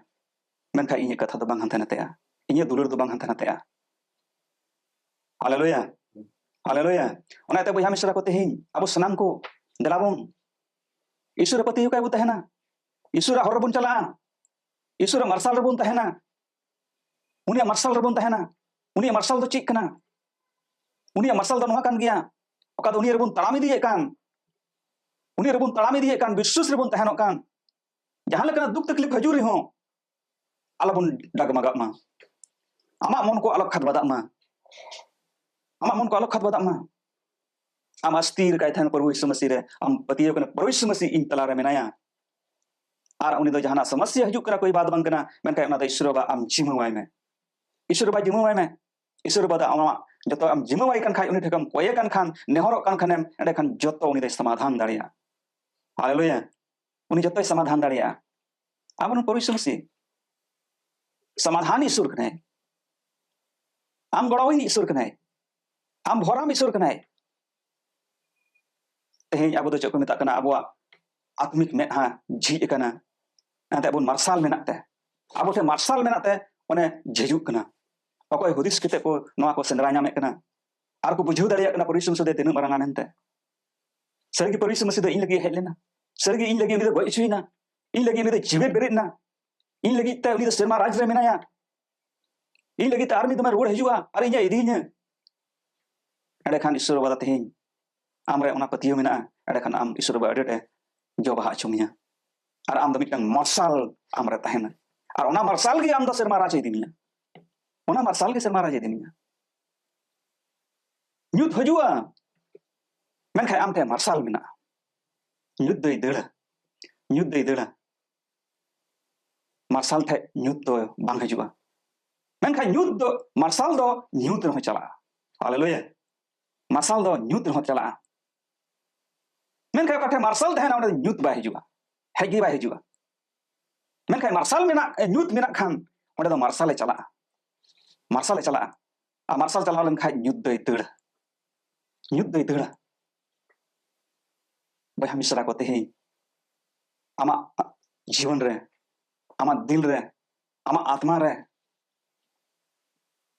ᱢᱮᱱᱠᱷᱟᱱ ᱤᱧᱟᱹᱜ ᱠᱟᱛᱷᱟ ᱫᱚ ᱵᱟᱝ ᱦᱟᱱᱛᱮ ᱱᱟᱛᱮᱜᱼᱟ, ᱤᱧᱟᱹᱜ ᱫᱩᱞᱟᱹᱲ ᱫᱚ ᱵᱟᱝ ᱦᱟᱱᱛᱮ ᱱᱟᱛᱮᱜᱼᱟ᱾ ᱦᱟᱞᱮᱞᱩᱭᱟ, ᱦᱟᱞᱮᱞᱩᱭᱟ᱾ ᱚᱱᱟᱛᱮ ᱵᱚᱭᱦᱟ ᱢᱤᱥᱨᱟ ᱠᱚ, ᱛᱮᱦᱮᱧ ᱟᱵᱚ ᱥᱟᱱᱟᱢ ᱠᱚ ᱫᱮᱞᱟ ᱵᱚᱱ ᱤᱥᱚᱨ ᱨᱮ ᱯᱟᱹᱛᱭᱟᱹᱣ ᱠᱟᱭ ᱵᱚ ᱛᱟᱦᱮᱱᱟ, ᱤᱥᱚᱨᱟᱜ ᱦᱚᱨ ᱨᱮᱵᱚᱱ ᱪᱟᱞᱟᱜᱼᱟ, ᱤᱥᱚᱨᱟᱜ ᱢᱟᱨᱥᱟᱞ ᱨᱮᱵᱚᱱ ᱛᱟᱦᱮᱱᱟ, ᱩᱱᱤᱭᱟᱜ ᱢᱟᱨᱥᱟᱞ ᱨᱮᱵᱚᱱ ᱛᱟᱦᱮᱱᱟ᱾ ᱩᱱᱤᱭᱟᱜ ᱢᱟᱨᱥᱟᱞ ᱫᱚ ᱪᱮᱫ ᱠᱟᱱᱟ? ᱩᱱᱤᱭᱟᱜ ᱢᱟᱨᱥᱟᱞ ᱫᱚ ᱱᱚᱣᱟ ᱠᱟᱱ ᱜᱮᱭᱟ, ᱚᱠᱟ ᱫᱚ ᱩᱱᱤ ᱨᱮᱵᱚᱱ ᱛᱟᱲᱟᱢ ᱤᱫᱤᱭᱮᱫ ᱠᱟᱱ, ᱩᱱᱤ ᱨᱮᱵᱚᱱ ᱛᱟᱲᱟᱢ ᱤᱫᱤᱭᱮᱫ ᱠᱟᱱ, ᱵᱤᱥᱥᱟᱹᱥ ᱨᱮᱵᱚᱱ ᱛᱟᱦᱮᱱᱚᱜ ᱠᱟᱱ᱾ ᱡᱟᱦᱟᱸ ᱞᱮᱠᱟᱱᱟᱜ ᱫᱩᱠ ᱛᱟᱠᱞᱤᱯ ᱦᱤᱡᱩᱜ ᱨᱮᱦᱚᱸ, ᱟᱞᱚᱵᱚᱱ ᱰᱟᱜᱢᱟᱜᱟᱜ ᱢᱟ᱾ ᱟᱢᱟᱜ ᱢᱚᱱ ᱠᱚ ᱟᱞᱚ ᱠᱷᱟᱫᱽᱵᱟᱫᱟᱜ ᱢᱟ᱾ ᱟᱢᱟᱜ ᱢᱚᱱ ᱠᱚ ᱟᱞᱚ ᱠᱷᱟᱫᱽᱵᱟᱫᱟᱜ ᱢᱟ᱾ ᱟᱢ ᱟᱥᱛᱤᱨ ᱠᱟᱭ ᱛᱟᱦᱮᱱ ᱯᱨᱚᱵᱷᱩ ᱭᱤᱥᱩ ᱢᱟᱹᱥᱤ ᱨᱮ, ᱟᱢ ᱯᱟᱹᱛᱭᱟᱹᱣ ᱠᱟᱱᱟ ᱯᱨᱚᱵᱷᱩ ᱭᱤᱥᱩ ᱢᱟᱹᱥᱤ ᱤᱧ ᱛᱟᱞᱟᱨᱮ ᱢᱮᱱᱟᱭᱟ᱾ ᱟᱨ ᱩᱱᱤ ᱫᱚ ᱡᱟᱦᱟᱱᱟᱜ ᱥᱚᱢᱚᱥᱥᱟ ᱦᱤᱡᱩᱜ ᱠᱟᱱᱟ, ᱠᱳᱭ ᱵᱟᱛ ᱵᱟᱝ ᱠᱟᱱᱟ, ᱢᱮᱱᱠᱷᱟᱱ ᱚᱱᱟ ᱫᱚ ᱤᱥᱚᱨ ᱵᱟᱵᱟ ᱟᱢ ᱡᱤᱢᱟᱹᱣᱟᱭ ᱢᱮ᱾ ᱤᱥᱚᱨ ᱵᱟᱵᱟ ᱡᱤᱢᱟᱹᱣᱟᱭ ᱢᱮ᱾ ᱤᱥᱚᱨ ᱵᱟᱵᱟ ᱫᱚ ᱟᱢᱟᱜ ᱡᱚᱛᱚ ᱟᱢ ᱡᱤᱢᱟᱹᱣᱟᱭ ᱠᱟᱱ ᱠᱷᱟᱱ, ᱩᱱᱤ ᱴᱷᱮᱱ ᱮᱢ ᱠᱚᱭᱮ ᱠᱟᱱ ᱠᱷᱟᱱ, ᱱᱮᱦᱚᱨᱚᱜ ᱠᱟᱱ ᱠᱷᱟᱱᱮᱢ, ᱮᱸᱰᱮᱠᱷᱟᱱ ᱡᱚᱛᱚ ᱩᱱᱤ ᱫᱚᱭ ᱥᱚᱢᱟᱫᱷᱟᱱ ᱫᱟᱲᱮᱭᱟᱜᱼᱟ᱾ ᱦᱟᱞᱮᱞᱩᱭᱟ᱾ ᱩᱱᱤ ᱡᱚᱛᱚᱭ ᱥᱚᱢᱟᱫᱷᱟᱱ ᱫᱟᱲᱮᱭᱟᱜᱼᱟ᱾ ᱟᱵᱚ ᱱᱚᱣᱟ ᱯᱨᱚᱵᱷᱩ ᱭᱤᱥᱩ ᱢᱟᱹᱥᱤ ᱥᱚᱢᱟᱫᱷᱟᱱ ᱤᱥᱚᱨ ᱠᱟᱱᱟᱭ, ᱟᱢ ᱜᱚᱲᱚᱣᱤᱧ ᱤᱥᱚᱨ ᱠᱟᱱᱟᱭ, ᱟᱢ ᱵᱷᱚᱨᱟᱢ ᱤᱥᱚᱨ ᱠᱟᱱᱟᱭ᱾ ᱛᱮᱦᱮᱧ ᱟᱵᱚ ᱫᱚ ᱪᱮᱫ ᱠᱚ ᱢᱮᱛᱟᱜ ᱠᱟᱱᱟ, ᱟᱵᱚᱣᱟᱜ ᱟᱛᱢᱤᱠ ᱢᱮᱫᱦᱟ ᱡᱷᱤᱡ ᱟᱠᱟᱱᱟ, ᱮᱱᱛᱮ ᱵᱚᱱ ᱢᱟᱨᱥᱟᱞ ᱢᱮᱱᱟᱜ ᱛᱮ, ᱟᱵᱚ ᱴᱷᱮᱱ ᱢᱟᱨᱥᱟᱞ ᱢᱮᱱᱟᱜ ᱛᱮ ᱚᱱᱮ ᱡᱷᱤᱡᱩᱜ ᱠᱟᱱᱟ᱾ ᱚᱠᱚᱭ ᱦᱩᱫᱤᱥ ᱠᱟᱛᱮ ᱠᱚ ᱱᱚᱣᱟ ᱠᱚ ᱥᱮᱸᱫᱽᱨᱟ ᱧᱟᱢᱮᱫ ᱠᱟᱱᱟ, ᱟᱨ ᱠᱚ ᱵᱩᱡᱷᱟᱹᱣ ᱫᱟᱲᱮᱭᱟᱜ ᱠᱟᱱᱟ ᱯᱨᱚᱵᱷᱩ ᱭᱤᱥᱩ ᱢᱟᱹᱥᱤ ᱫᱚ ᱛᱤᱱᱟᱹᱜ ᱢᱟᱨᱟᱝᱟ ᱢᱮᱱᱛᱮ᱾ ᱥᱟᱹᱨᱤᱜᱮ ᱯᱨᱚᱵᱷᱩ ᱭᱤᱥᱩ ᱢᱟᱹᱥᱤ ᱫᱚ ᱤᱧ ᱞᱟᱹᱜᱤᱫ ᱦᱮᱡ ᱞᱮᱱᱟ, ᱥᱟᱹᱨᱤᱜᱮ ᱤᱧ ᱞᱟᱹᱜᱤᱫ ᱩᱱᱤ ᱫᱚ ᱜᱚᱡ ᱦᱚᱪᱚᱭᱮᱱᱟ, ᱤᱧ ᱞᱟᱹᱜᱤᱫ ᱩᱱᱤ ᱫᱚ ᱡᱤᱣᱮᱫ ᱵᱮᱨᱮᱫ ᱮᱱᱟ, ᱤᱧ ᱞᱟᱹᱜᱤᱫ ᱛᱮ ᱩᱱᱤ ᱫᱚ ᱥᱮᱨᱢᱟ ᱨᱟᱡᱽ ᱨᱮ ᱢᱮᱱᱟᱭᱟ, ᱤᱧ ᱞᱟᱹᱜᱤᱫ ᱛᱮ ᱟᱨ ᱢᱤᱫ ᱫᱚᱢᱮ ᱨᱩᱣᱟᱹᱲ ᱦᱤᱡᱩᱜᱼᱟ ᱟᱨ ᱤᱧᱮ ᱤᱫᱤᱭᱤᱧᱟᱹ᱾ ᱮᱸᱰᱮᱠᱷᱟᱱ ᱤᱥᱚᱨ ᱵᱟᱵᱟ ᱫᱚ ᱛᱮᱦᱮᱧ ᱟᱢᱨᱮ ᱚᱱᱟ ᱯᱟᱹᱛᱭᱟᱹᱣ ᱢᱮᱱᱟᱜᱼᱟ, ᱮᱸᱰᱮᱠᱷᱟᱱ ᱟᱢ ᱤᱥᱚᱨ ᱵᱟᱵᱟ ᱟᱹᱰᱤ ᱟᱸᱴᱮ ᱡᱚ ᱵᱟᱦᱟ ᱦᱚᱪᱚ ᱢᱮᱭᱟ᱾ ᱟᱨ ᱟᱢ ᱫᱚ ᱢᱤᱫᱴᱟᱝ ᱢᱟᱨᱥᱟᱞ ᱟᱢᱨᱮ ᱛᱟᱦᱮᱱᱟ, ᱟᱨ ᱚᱱᱟ ᱢᱟᱨᱥᱟᱞ ᱜᱮ ᱟᱢ ᱫᱚ ᱥᱮᱨᱢᱟ ᱨᱟᱡᱽ ᱮ ᱤᱫᱤ ᱢᱮᱭᱟ᱾ ᱚᱱᱟ ᱢᱟᱨᱥᱟᱞ ᱜᱮ ᱥᱮᱨᱢᱟ ᱨᱟᱡᱽ ᱮ ᱤᱫᱤ ᱢᱮᱭᱟ᱾ ᱧᱩᱛ ᱦᱤᱡᱩᱜᱼᱟ, ᱢᱮᱱᱠᱷᱟᱱ ᱟᱢ ᱴᱷᱮᱱ ᱢᱟᱨᱥᱟᱞ ᱢᱮᱱᱟᱜᱼᱟ᱾ ᱧᱩᱛ ᱫᱚᱭ ᱫᱟᱹᱲᱟ, ᱧᱩᱛ ᱫᱚᱭ ᱫᱟᱹᱲᱟ᱾ ᱢᱟᱨᱥᱟᱞ ᱴᱷᱮᱡ ᱧᱩᱛ ᱫᱚ ᱵᱟᱝ ᱦᱤᱡᱩᱜᱼᱟ᱾ ᱢᱮᱱᱠᱷᱟᱱ ᱧᱩᱛ ᱫᱚ, ᱢᱟᱨᱥᱟᱞ ᱫᱚ ᱧᱩᱛ ᱨᱮᱦᱚᱸ ᱪᱟᱞᱟᱜᱼᱟ᱾ ᱦᱟᱞᱮᱞᱩᱭᱟ᱾ ᱢᱟᱨᱥᱟᱞ ᱫᱚ ᱧᱩᱛ ᱨᱮᱦᱚᱸ ᱪᱟᱞᱟᱜᱼᱟ᱾ ᱢᱮᱱᱠᱷᱟᱱ ᱚᱠᱟ ᱴᱷᱮᱱ ᱢᱟᱨᱥᱟᱞ ᱛᱟᱦᱮᱱᱟ, ᱚᱸᱰᱮ ᱫᱚ ᱧᱩᱛ ᱵᱟᱭ ᱦᱤᱡᱩᱜᱼᱟ, ᱦᱮᱡ ᱜᱮ ᱵᱟᱭ ᱦᱤᱡᱩᱜᱼᱟ᱾ ᱢᱮᱱᱠᱷᱟᱱ ᱢᱟᱨᱥᱟᱞ ᱢᱮᱱᱟᱜ, ᱧᱩᱛ ᱢᱮᱱᱟᱜ ᱠᱷᱟᱱ, ᱚᱸᱰᱮ ᱫᱚ ᱢᱟᱨᱥᱟᱞᱮ ᱪᱟᱞᱟᱜᱼᱟ, ᱢᱟᱨᱥᱟᱞᱮ ᱪᱟᱞᱟᱜᱼᱟ᱾ ᱟᱨ ᱢᱟᱨᱥᱟᱞ ᱪᱟᱞᱟᱣ ᱞᱮᱱᱠᱷᱟᱱ ᱧᱩᱛ ᱫᱚᱭ ᱫᱟᱹᱲᱟ, ᱧᱩᱛ ᱫᱚᱭ ᱫᱟᱹᱲᱟ᱾ ᱵᱚᱭᱦᱟ ᱢᱤᱥᱨᱟ ᱠᱚ, ᱛᱮᱦᱮᱧ ᱟᱢᱟᱜ ᱡᱤᱵᱚᱱ ᱨᱮ, ᱟᱢᱟᱜ ᱫᱤᱞ ᱨᱮ, ᱟᱢᱟᱜ ᱟᱛᱢᱟ ᱨᱮ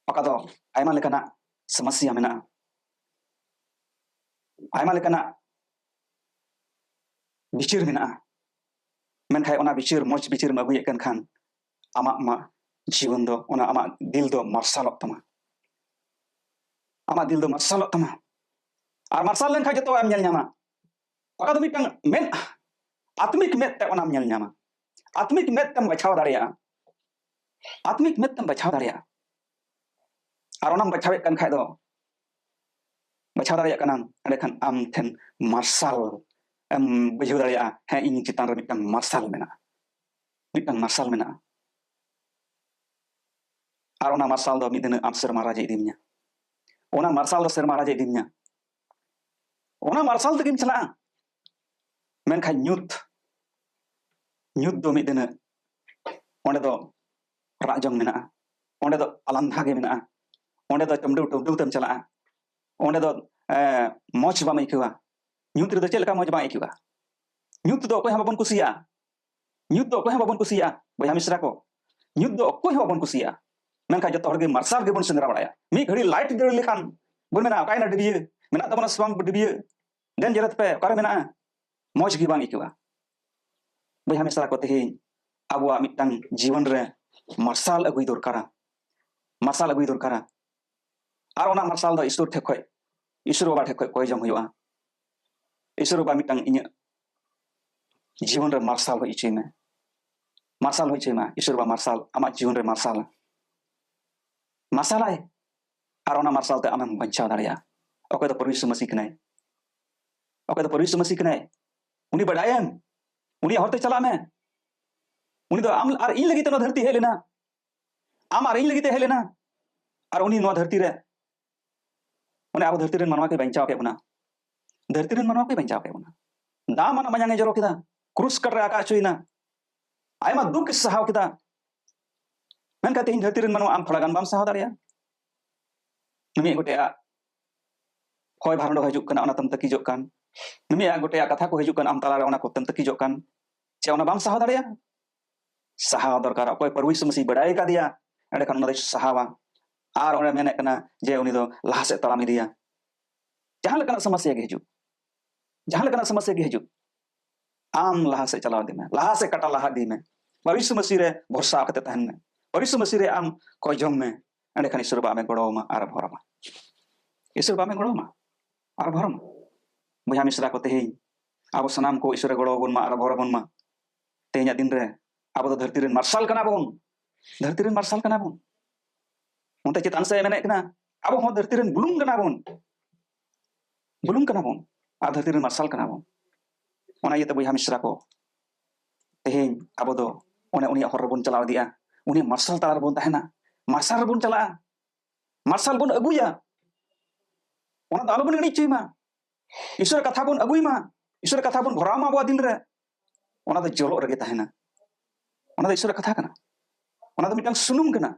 ᱚᱠᱟ ᱫᱚ ᱟᱭᱢᱟ ᱞᱮᱠᱟᱱᱟᱜ ᱥᱚᱢᱚᱥᱥᱟ ᱢᱮᱱᱟᱜᱼᱟ, ᱟᱭᱢᱟ ᱞᱮᱠᱟᱱᱟᱜ ᱵᱤᱪᱟᱹᱨ ᱢᱮᱱᱟᱜᱼᱟ, ᱢᱮᱱᱠᱷᱟᱱ ᱚᱱᱟ ᱵᱤᱪᱟᱹᱨ, ᱢᱚᱡᱽ ᱵᱤᱪᱟᱹᱨ ᱮᱢ ᱟᱹᱜᱩᱭᱮᱫ ᱠᱟᱱ ᱠᱷᱟᱱ, ᱟᱢᱟᱜ ᱢᱟ ᱡᱤᱵᱚᱱ ᱫᱚ, ᱚᱱᱟ ᱟᱢᱟᱜ ᱫᱤᱞ ᱫᱚ ᱢᱟᱨᱥᱟᱞᱚᱜ ᱛᱟᱢᱟ, ᱟᱢᱟᱜ ᱫᱤᱞ ᱫᱚ ᱢᱟᱨᱥᱟᱞᱚᱜ ᱛᱟᱢᱟ᱾ ᱟᱨ ᱢᱟᱨᱥᱟᱞ ᱞᱮᱱᱠᱷᱟᱱ ᱡᱚᱛᱚᱣᱟᱜ ᱮᱢ ᱧᱮᱞ ᱧᱟᱢᱟ᱾ ᱚᱠᱟ ᱫᱚ ᱢᱤᱫᱴᱟᱝ ᱢᱮᱫ, ᱟᱛᱢᱤᱠ ᱢᱮᱫ ᱛᱮ ᱚᱱᱟᱢ ᱧᱮᱞ ᱧᱟᱢᱟ, ᱟᱛᱢᱤᱠ ᱢᱮᱫ ᱛᱮᱢ ᱵᱟᱪᱷᱟᱣ ᱫᱟᱲᱮᱭᱟᱜᱼᱟ, ᱟᱛᱢᱤᱠ ᱢᱮᱫ ᱛᱮᱢ ᱵᱟᱪᱷᱟᱣ ᱫᱟᱲᱮᱭᱟᱜᱼᱟ᱾ ᱟᱨ ᱚᱱᱟᱢ ᱵᱟᱪᱷᱟᱣᱮᱫ ᱠᱟᱱ ᱠᱷᱟᱡ ᱫᱚ, ᱵᱟᱪᱷᱟᱣ ᱫᱟᱲᱮᱭᱟᱜ ᱠᱟᱱᱟᱢ, ᱮᱸᱰᱮᱠᱷᱟᱱ ᱟᱢ ᱴᱷᱮᱱ ᱢᱟᱨᱥᱟᱞ ᱮᱢ ᱵᱩᱡᱷᱟᱹᱣ ᱫᱟᱲᱮᱭᱟᱜᱼᱟ, ᱦᱮᱸ, ᱤᱧ ᱪᱮᱛᱟᱱ ᱨᱮ ᱢᱤᱫᱴᱟᱝ ᱢᱟᱨᱥᱟᱞ ᱢᱮᱱᱟᱜᱼᱟ, ᱢᱤᱫᱴᱟᱝ ᱢᱟᱨᱥᱟᱞ ᱢᱮᱱᱟᱜᱼᱟ᱾ ᱟᱨ ᱚᱱᱟ ᱢᱟᱨᱥᱟᱞ ᱫᱚ ᱢᱤᱫ ᱫᱤᱱ ᱟᱢ ᱥᱮᱨᱢᱟ ᱨᱟᱡᱽ ᱮ ᱤᱫᱤ ᱢᱮᱭᱟ, ᱚᱱᱟ ᱢᱟᱨᱥᱟᱞ ᱫᱚ ᱥᱮᱨᱢᱟ ᱨᱟᱡᱽ ᱮ ᱤᱫᱤ ᱢᱮᱭᱟ, ᱚᱱᱟ ᱢᱟᱨᱥᱟᱞ ᱛᱮᱜᱮᱢ ᱪᱟᱞᱟᱜᱼᱟ᱾ ᱢᱮᱱᱠᱷᱟᱱ ᱧᱩᱛ, ᱧᱩᱛ ᱫᱚ ᱢᱤᱫ ᱫᱤᱱ ᱚᱸᱰᱮ ᱫᱚ ᱨᱟᱜ ᱡᱚᱝ ᱢᱮᱱᱟᱜᱼᱟ, ᱚᱸᱰᱮ ᱫᱚ ᱟᱞᱟᱱᱫᱷᱟ ᱜᱮ ᱢᱮᱱᱟᱜᱼᱟ, ᱚᱸᱰᱮ ᱫᱚ ᱴᱩᱢᱰᱩ ᱴᱩᱢᱰᱩ ᱛᱮᱢ ᱪᱟᱞᱟᱜᱼᱟ, ᱚᱸᱰᱮ ᱫᱚ ᱮ, ᱢᱚᱡᱽ ᱵᱟᱢ ᱟᱹᱭᱠᱟᱹᱣᱟ᱾ ᱧᱩᱛ ᱨᱮᱫᱚ ᱪᱮᱫ ᱞᱮᱠᱟ ᱢᱚᱡᱽ ᱵᱟᱝ ᱟᱹᱭᱠᱟᱹᱜᱼᱟ? ᱧᱩᱛ ᱫᱚ ᱚᱠᱚᱭ ᱦᱚᱸ ᱵᱟᱵᱚᱱ ᱠᱩᱥᱤᱭᱟᱜᱼᱟ, ᱧᱩᱛ ᱫᱚ ᱚᱠᱚᱭ ᱦᱚᱸ ᱵᱟᱵᱚᱱ ᱠᱩᱥᱤᱭᱟᱜᱼᱟ ᱵᱚᱭᱦᱟ ᱢᱤᱥᱨᱟ ᱠᱚ, ᱧᱩᱛ ᱫᱚ ᱚᱠᱚᱭ ᱦᱚᱸ ᱵᱟᱵᱚᱱ ᱠᱩᱥᱤᱭᱟᱜᱼᱟ᱾ ᱢᱮᱱᱠᱷᱟᱱ ᱡᱚᱛᱚ ᱦᱚᱲ ᱜᱮ ᱢᱟᱨᱥᱟᱞ ᱜᱮᱵᱚᱱ ᱥᱮᱸᱫᱽᱨᱟ ᱵᱟᱲᱟᱭᱟ᱾ ᱢᱤᱫ ᱜᱷᱟᱹᱲᱤ ᱞᱟᱭᱤᱴ ᱫᱟᱹᱲ ᱞᱮᱠᱷᱟᱱ ᱵᱚᱱ ᱢᱮᱱᱟ, "ᱚᱠᱟᱭᱮᱱᱟ ᱰᱤᱵᱤᱭᱟᱹ? ᱢᱮᱱᱟᱜ ᱛᱟᱵᱚᱱᱟ ᱥᱮ ᱵᱟᱝ ᱰᱤᱵᱤᱭᱟᱹ? ᱫᱮᱱ ᱡᱮᱨᱮᱫ ᱯᱮ, ᱚᱠᱟᱨᱮ ᱢᱮᱱᱟᱜᱼᱟ?" ᱢᱚᱡᱽ ᱜᱮ ᱵᱟᱝ ᱟᱹᱭᱠᱟᱹᱜᱼᱟ᱾ ᱵᱚᱭᱦᱟ ᱢᱤᱥᱨᱟ ᱠᱚ, ᱛᱮᱦᱮᱧ ᱟᱵᱚᱣᱟᱜ ᱢᱤᱫᱴᱟᱝ ᱡᱤᱵᱚᱱ ᱨᱮ ᱢᱟᱨᱥᱟᱞ ᱟᱹᱜᱩᱭ ᱫᱚᱨᱠᱟᱨᱟ, ᱢᱟᱨᱥᱟᱞ ᱟᱹᱜᱩᱭ ᱫᱚᱨᱠᱟᱨᱟ᱾ ᱟᱨ ᱚᱱᱟ ᱢᱟᱨᱥᱟᱞ ᱫᱚ ᱤᱥᱚᱨ ᱴᱷᱮᱡ ᱠᱷᱚᱡ, ᱤᱥᱚᱨ ᱵᱟᱵᱟ ᱴᱷᱮᱡ ᱠᱷᱚᱡ ᱠᱚᱭ ᱡᱚᱝ ᱦᱩᱭᱩᱜᱼᱟ᱾ ᱤᱥᱚᱨ ᱵᱟᱵᱟ, ᱢᱤᱫᱴᱟᱝ ᱤᱧᱟᱹᱜ ᱡᱤᱵᱚᱱ ᱨᱮ ᱢᱟᱨᱥᱟᱞ ᱦᱩᱭ ᱦᱚᱪᱚᱭ ᱢᱮ, ᱢᱟᱨᱥᱟᱞ ᱦᱩᱭ ᱦᱚᱪᱚᱭ ᱢᱟ ᱤᱥᱚᱨ ᱵᱟᱵᱟ, ᱢᱟᱨᱥᱟᱞ ᱟᱢᱟᱜ ᱡᱤᱵᱚᱱ ᱨᱮ ᱢᱟᱨᱥᱟᱞ, ᱢᱟᱨᱥᱟᱞᱟᱭ᱾ ᱟᱨ ᱚᱱᱟ ᱢᱟᱨᱥᱟᱞ ᱛᱮ ᱟᱢᱮᱢ ᱵᱟᱧᱪᱟᱣ ᱫᱟᱲᱮᱭᱟᱜᱼᱟ᱾ ᱚᱠᱚᱭ ᱫᱚ ᱯᱨᱚᱵᱷᱩ ᱭᱤᱥᱩ ᱢᱟᱹᱥᱤ ᱠᱟᱱᱟᱭ, ᱚᱠᱚᱭ ᱫᱚ ᱯᱨᱚᱵᱷᱩ ᱭᱤᱥᱩ ᱢᱟᱹᱥᱤ ᱠᱟᱱᱟᱭ, ᱩᱱᱤ ᱵᱟᱰᱟᱭᱮᱢ, ᱩᱱᱤᱭᱟᱜ ᱦᱚᱨᱛᱮ ᱪᱟᱞᱟᱜ ᱢᱮ᱾ ᱩᱱᱤ ᱫᱚ ᱟᱢ ᱟᱨ ᱤᱧ ᱞᱟᱹᱜᱤᱫ ᱛᱮ ᱱᱚᱣᱟ ᱫᱷᱟᱹᱨᱛᱤ ᱦᱮᱡ ᱞᱮᱱᱟ, ᱟᱢ ᱟᱨ ᱤᱧ ᱞᱟᱹᱜᱤᱫ ᱛᱮ ᱦᱮᱡ ᱞᱮᱱᱟ᱾ ᱟᱨ ᱩᱱᱤ ᱱᱚᱣᱟ ᱫᱷᱟᱹᱨᱛᱤ ᱨᱮ ᱚᱱᱮ ᱟᱵᱚ ᱫᱷᱟᱹᱨᱛᱤ ᱨᱮᱱ ᱢᱟᱱᱣᱟ ᱠᱚᱭ ᱵᱟᱧᱪᱟᱣ ᱠᱮᱫ ᱵᱚᱱᱟ᱾ ᱫᱷᱟᱹᱨᱛᱤ ᱨᱮᱱ ᱢᱟᱱᱣᱟ ᱠᱚᱭ ᱵᱟᱧᱪᱟᱣ ᱠᱮᱫ ᱵᱚᱱᱟ᱾ ᱫᱟᱢ ᱟᱱᱟᱜ ᱢᱟᱭᱟᱝ ᱮ ᱡᱚᱨᱚ ᱠᱮᱫᱟ, ᱠᱨᱩᱥ ᱠᱟᱴ ᱨᱮ ᱟᱠᱟ ᱦᱚᱪᱚᱭᱮᱱᱟ, ᱟᱭᱢᱟ ᱫᱩᱠ ᱮ ᱥᱟᱦᱟᱣ ᱠᱮᱫᱟ᱾ ᱢᱮᱱᱠᱷᱟᱱ ᱛᱮᱦᱮᱧ ᱫᱷᱟᱹᱨᱛᱤ ᱨᱮᱱ ᱢᱟᱱᱣᱟ ᱟᱢ ᱛᱷᱚᱲᱟ ᱜᱟᱱ ᱵᱟᱢ ᱥᱟᱦᱟᱣ ᱫᱟᱲᱮᱭᱟᱜᱼᱟ᱾ ᱢᱤᱢᱤᱫ ᱜᱚᱴᱮᱡᱟᱜ ᱦᱚᱭ ᱵᱷᱟᱨᱰᱚ ᱦᱤᱡᱩᱜ ᱠᱟᱱᱟ, ᱚᱱᱟ ᱛᱮᱢ ᱛᱟᱹᱠᱤᱡᱚᱜ ᱠᱟᱱ᱾ ᱢᱤᱢᱤᱫ ᱜᱚᱴᱮᱡᱟᱜ ᱠᱟᱛᱷᱟ ᱠᱚ ᱦᱤᱡᱩᱜ ᱠᱟᱱ ᱟᱢ ᱛᱟᱞᱟᱨᱮ, ᱚᱱᱟ ᱠᱚᱛᱮᱢ ᱛᱟᱹᱠᱤᱡᱚᱜ ᱠᱟᱱ᱾ ᱪᱮ ᱚᱱᱟ ᱵᱟᱢ ᱥᱟᱦᱟᱣ ᱫᱟᱲᱮᱭᱟᱜᱼᱟ? ᱥᱟᱦᱟᱣ ᱫᱚᱨᱠᱟᱨ᱾ ᱚᱠᱚᱭ ᱯᱨᱚᱵᱷᱩ ᱭᱤᱥᱩ ᱢᱟᱹᱥᱤᱦ ᱵᱟᱰᱟᱭ ᱠᱟᱫᱮᱭᱟ, ᱮᱸᱰᱮᱠᱷᱟᱱ ᱚᱱᱟ ᱫᱚᱭ ᱥᱟᱦᱟᱣᱟ᱾ ᱟᱨ ᱚᱸᱰᱮ ᱢᱮᱱᱮᱫ ᱠᱟᱱᱟ ᱡᱮ ᱩᱱᱤ ᱫᱚ ᱞᱟᱦᱟ ᱥᱮᱫ ᱛᱟᱲᱟᱢ ᱤᱫᱤᱭᱟ᱾ ᱡᱟᱦᱟᱸ ᱞᱮᱠᱟᱱᱟᱜ ᱥᱚᱢᱚᱥᱭᱟ ᱜᱮ ᱦᱤᱡᱩᱜ, ᱡᱟᱦᱟᱸ ᱞᱮᱠᱟᱱᱟᱜ ᱥᱚᱢᱚᱥᱭᱟ ᱜᱮ ᱦᱤᱡᱩᱜ, ᱟᱢ ᱞᱟᱦᱟ ᱥᱮᱫ ᱪᱟᱞᱟᱣ ᱤᱫᱤ ᱢᱮ, ᱞᱟᱦᱟ ᱥᱮᱫ ᱠᱟᱴᱟ ᱞᱟᱦᱟ ᱤᱫᱤ ᱢᱮ᱾ ᱯᱨᱚᱵᱷᱩ ᱭᱤᱥᱩ ᱢᱟᱹᱥᱤᱦ ᱨᱮ ᱵᱷᱚᱨᱥᱟ ᱠᱟᱛᱮ ᱛᱟᱦᱮᱱ ᱢᱮ᱾ ᱯᱨᱚᱵᱷᱩ ᱭᱤᱥᱩ ᱢᱟᱹᱥᱤᱦ ᱨᱮ ᱟᱢ ᱠᱚᱭ ᱡᱚᱝ ᱢᱮ᱾ ᱮᱸᱰᱮᱠᱷᱟᱱ ᱤᱥᱚᱨ ᱵᱟᱵᱟ ᱟᱢᱮ ᱜᱚᱲᱚ ᱟᱢᱟ ᱟᱨ ᱵᱷᱚᱨ ᱟᱢᱟ᱾ ᱤᱥᱚᱨ ᱵᱟᱵᱟ ᱟᱢᱮ ᱜᱚᱲᱚ ᱟᱢᱟ ᱟᱨ ᱵᱷᱚᱨ ᱟᱢᱟ᱾ ᱵᱚᱭᱦᱟ ᱢᱤᱥᱨᱟ ᱠᱚ, ᱛᱮᱦᱮᱧ ᱟᱵᱚ ᱥᱟᱱᱟᱢ ᱠᱚ ᱤᱥᱚᱨᱮ ᱜᱚᱲᱚ ᱟᱵᱚᱱ ᱢᱟ ᱟᱨ ᱵᱷᱚᱨ ᱟᱵᱚᱱ ᱢᱟ᱾ ᱛᱮᱦᱮᱧᱟᱜ ᱫᱤᱱ ᱨᱮ ᱟᱵᱚ ᱫᱚ ᱫᱷᱟᱹᱨᱛᱤ ᱨᱮᱱ ᱢᱟᱨᱥᱟᱞ ᱠᱟᱱᱟ ᱵᱚᱱ᱾ ᱫᱷᱟᱹᱨᱛᱤ ᱨᱮᱱ ᱢᱟᱨᱥᱟᱞ ᱠᱟᱱᱟ ᱵᱚᱱ᱾ ᱚᱱᱛᱮ ᱪᱮᱛᱟᱱ ᱥᱮᱫ ᱮ ᱢᱮᱱᱮᱫ ᱠᱟᱱᱟ, ᱟᱵᱚ ᱦᱚᱸ ᱫᱷᱟᱹᱨᱛᱤ ᱨᱮᱱ ᱵᱩᱞᱩᱝ ᱠᱟᱱᱟ ᱵᱚᱱ᱾ ᱵᱩᱞᱩᱝ ᱠᱟᱱᱟ ᱵᱚᱱ ᱟᱨ ᱫᱷᱟᱹᱨᱛᱤ ᱨᱮᱱ ᱢᱟᱨᱥᱟᱞ ᱠᱟᱱᱟ ᱵᱚᱱ᱾ ᱚᱱᱟ ᱤᱭᱟᱹᱛᱮ ᱵᱚᱭᱦᱟ ᱢᱤᱥᱨᱟ ᱠᱚ, ᱛᱮᱦᱮᱧ ᱟᱵᱚ ᱫᱚ ᱚᱱᱮ ᱩᱱᱤᱭᱟᱜ ᱦᱚᱨ ᱨᱮᱵᱚᱱ ᱪᱟᱞᱟᱣ ᱤᱫᱤᱜᱼᱟ, ᱩᱱᱤᱭᱟᱜ ᱢᱟᱨᱥᱟᱞ ᱛᱟᱞᱟ ᱨᱮᱵᱚᱱ ᱛᱟᱦᱮᱱᱟ, ᱢᱟᱨᱥᱟᱞ ᱨᱮᱵᱚᱱ ᱪᱟᱞᱟᱜᱼᱟ, ᱢᱟᱨᱥᱟᱞ ᱵᱚᱱ ᱟᱹᱜᱩᱭᱟ᱾ ᱚᱱᱟ ᱫᱚ ᱟᱞᱚᱵᱚᱱ ᱤᱬᱤᱡ ᱦᱚᱪᱚᱭ ᱢᱟ᱾ ᱤᱥᱚᱨ ᱠᱟᱛᱷᱟ ᱵᱚᱱ ᱟᱹᱜᱩᱭ ᱢᱟ, ᱤᱥᱚᱨ ᱠᱟᱛᱷᱟ ᱵᱚᱱ ᱵᱷᱚᱨᱟᱣ ᱢᱟ ᱟᱵᱚᱣᱟᱜ ᱫᱤᱞ ᱨᱮ᱾ ᱚᱱᱟ ᱫᱚ ᱡᱚᱞᱚᱜ ᱨᱮᱜᱮ ᱛᱟᱦᱮᱱᱟ᱾ ᱚᱱᱟ ᱫᱚ ᱤᱥᱚᱨ ᱠᱟᱛᱷᱟ ᱠᱟᱱᱟ᱾ ᱚᱱᱟ ᱫᱚ ᱢᱤᱫᱴᱟᱝ ᱥᱩᱱᱩᱢ ᱠᱟᱱᱟ᱾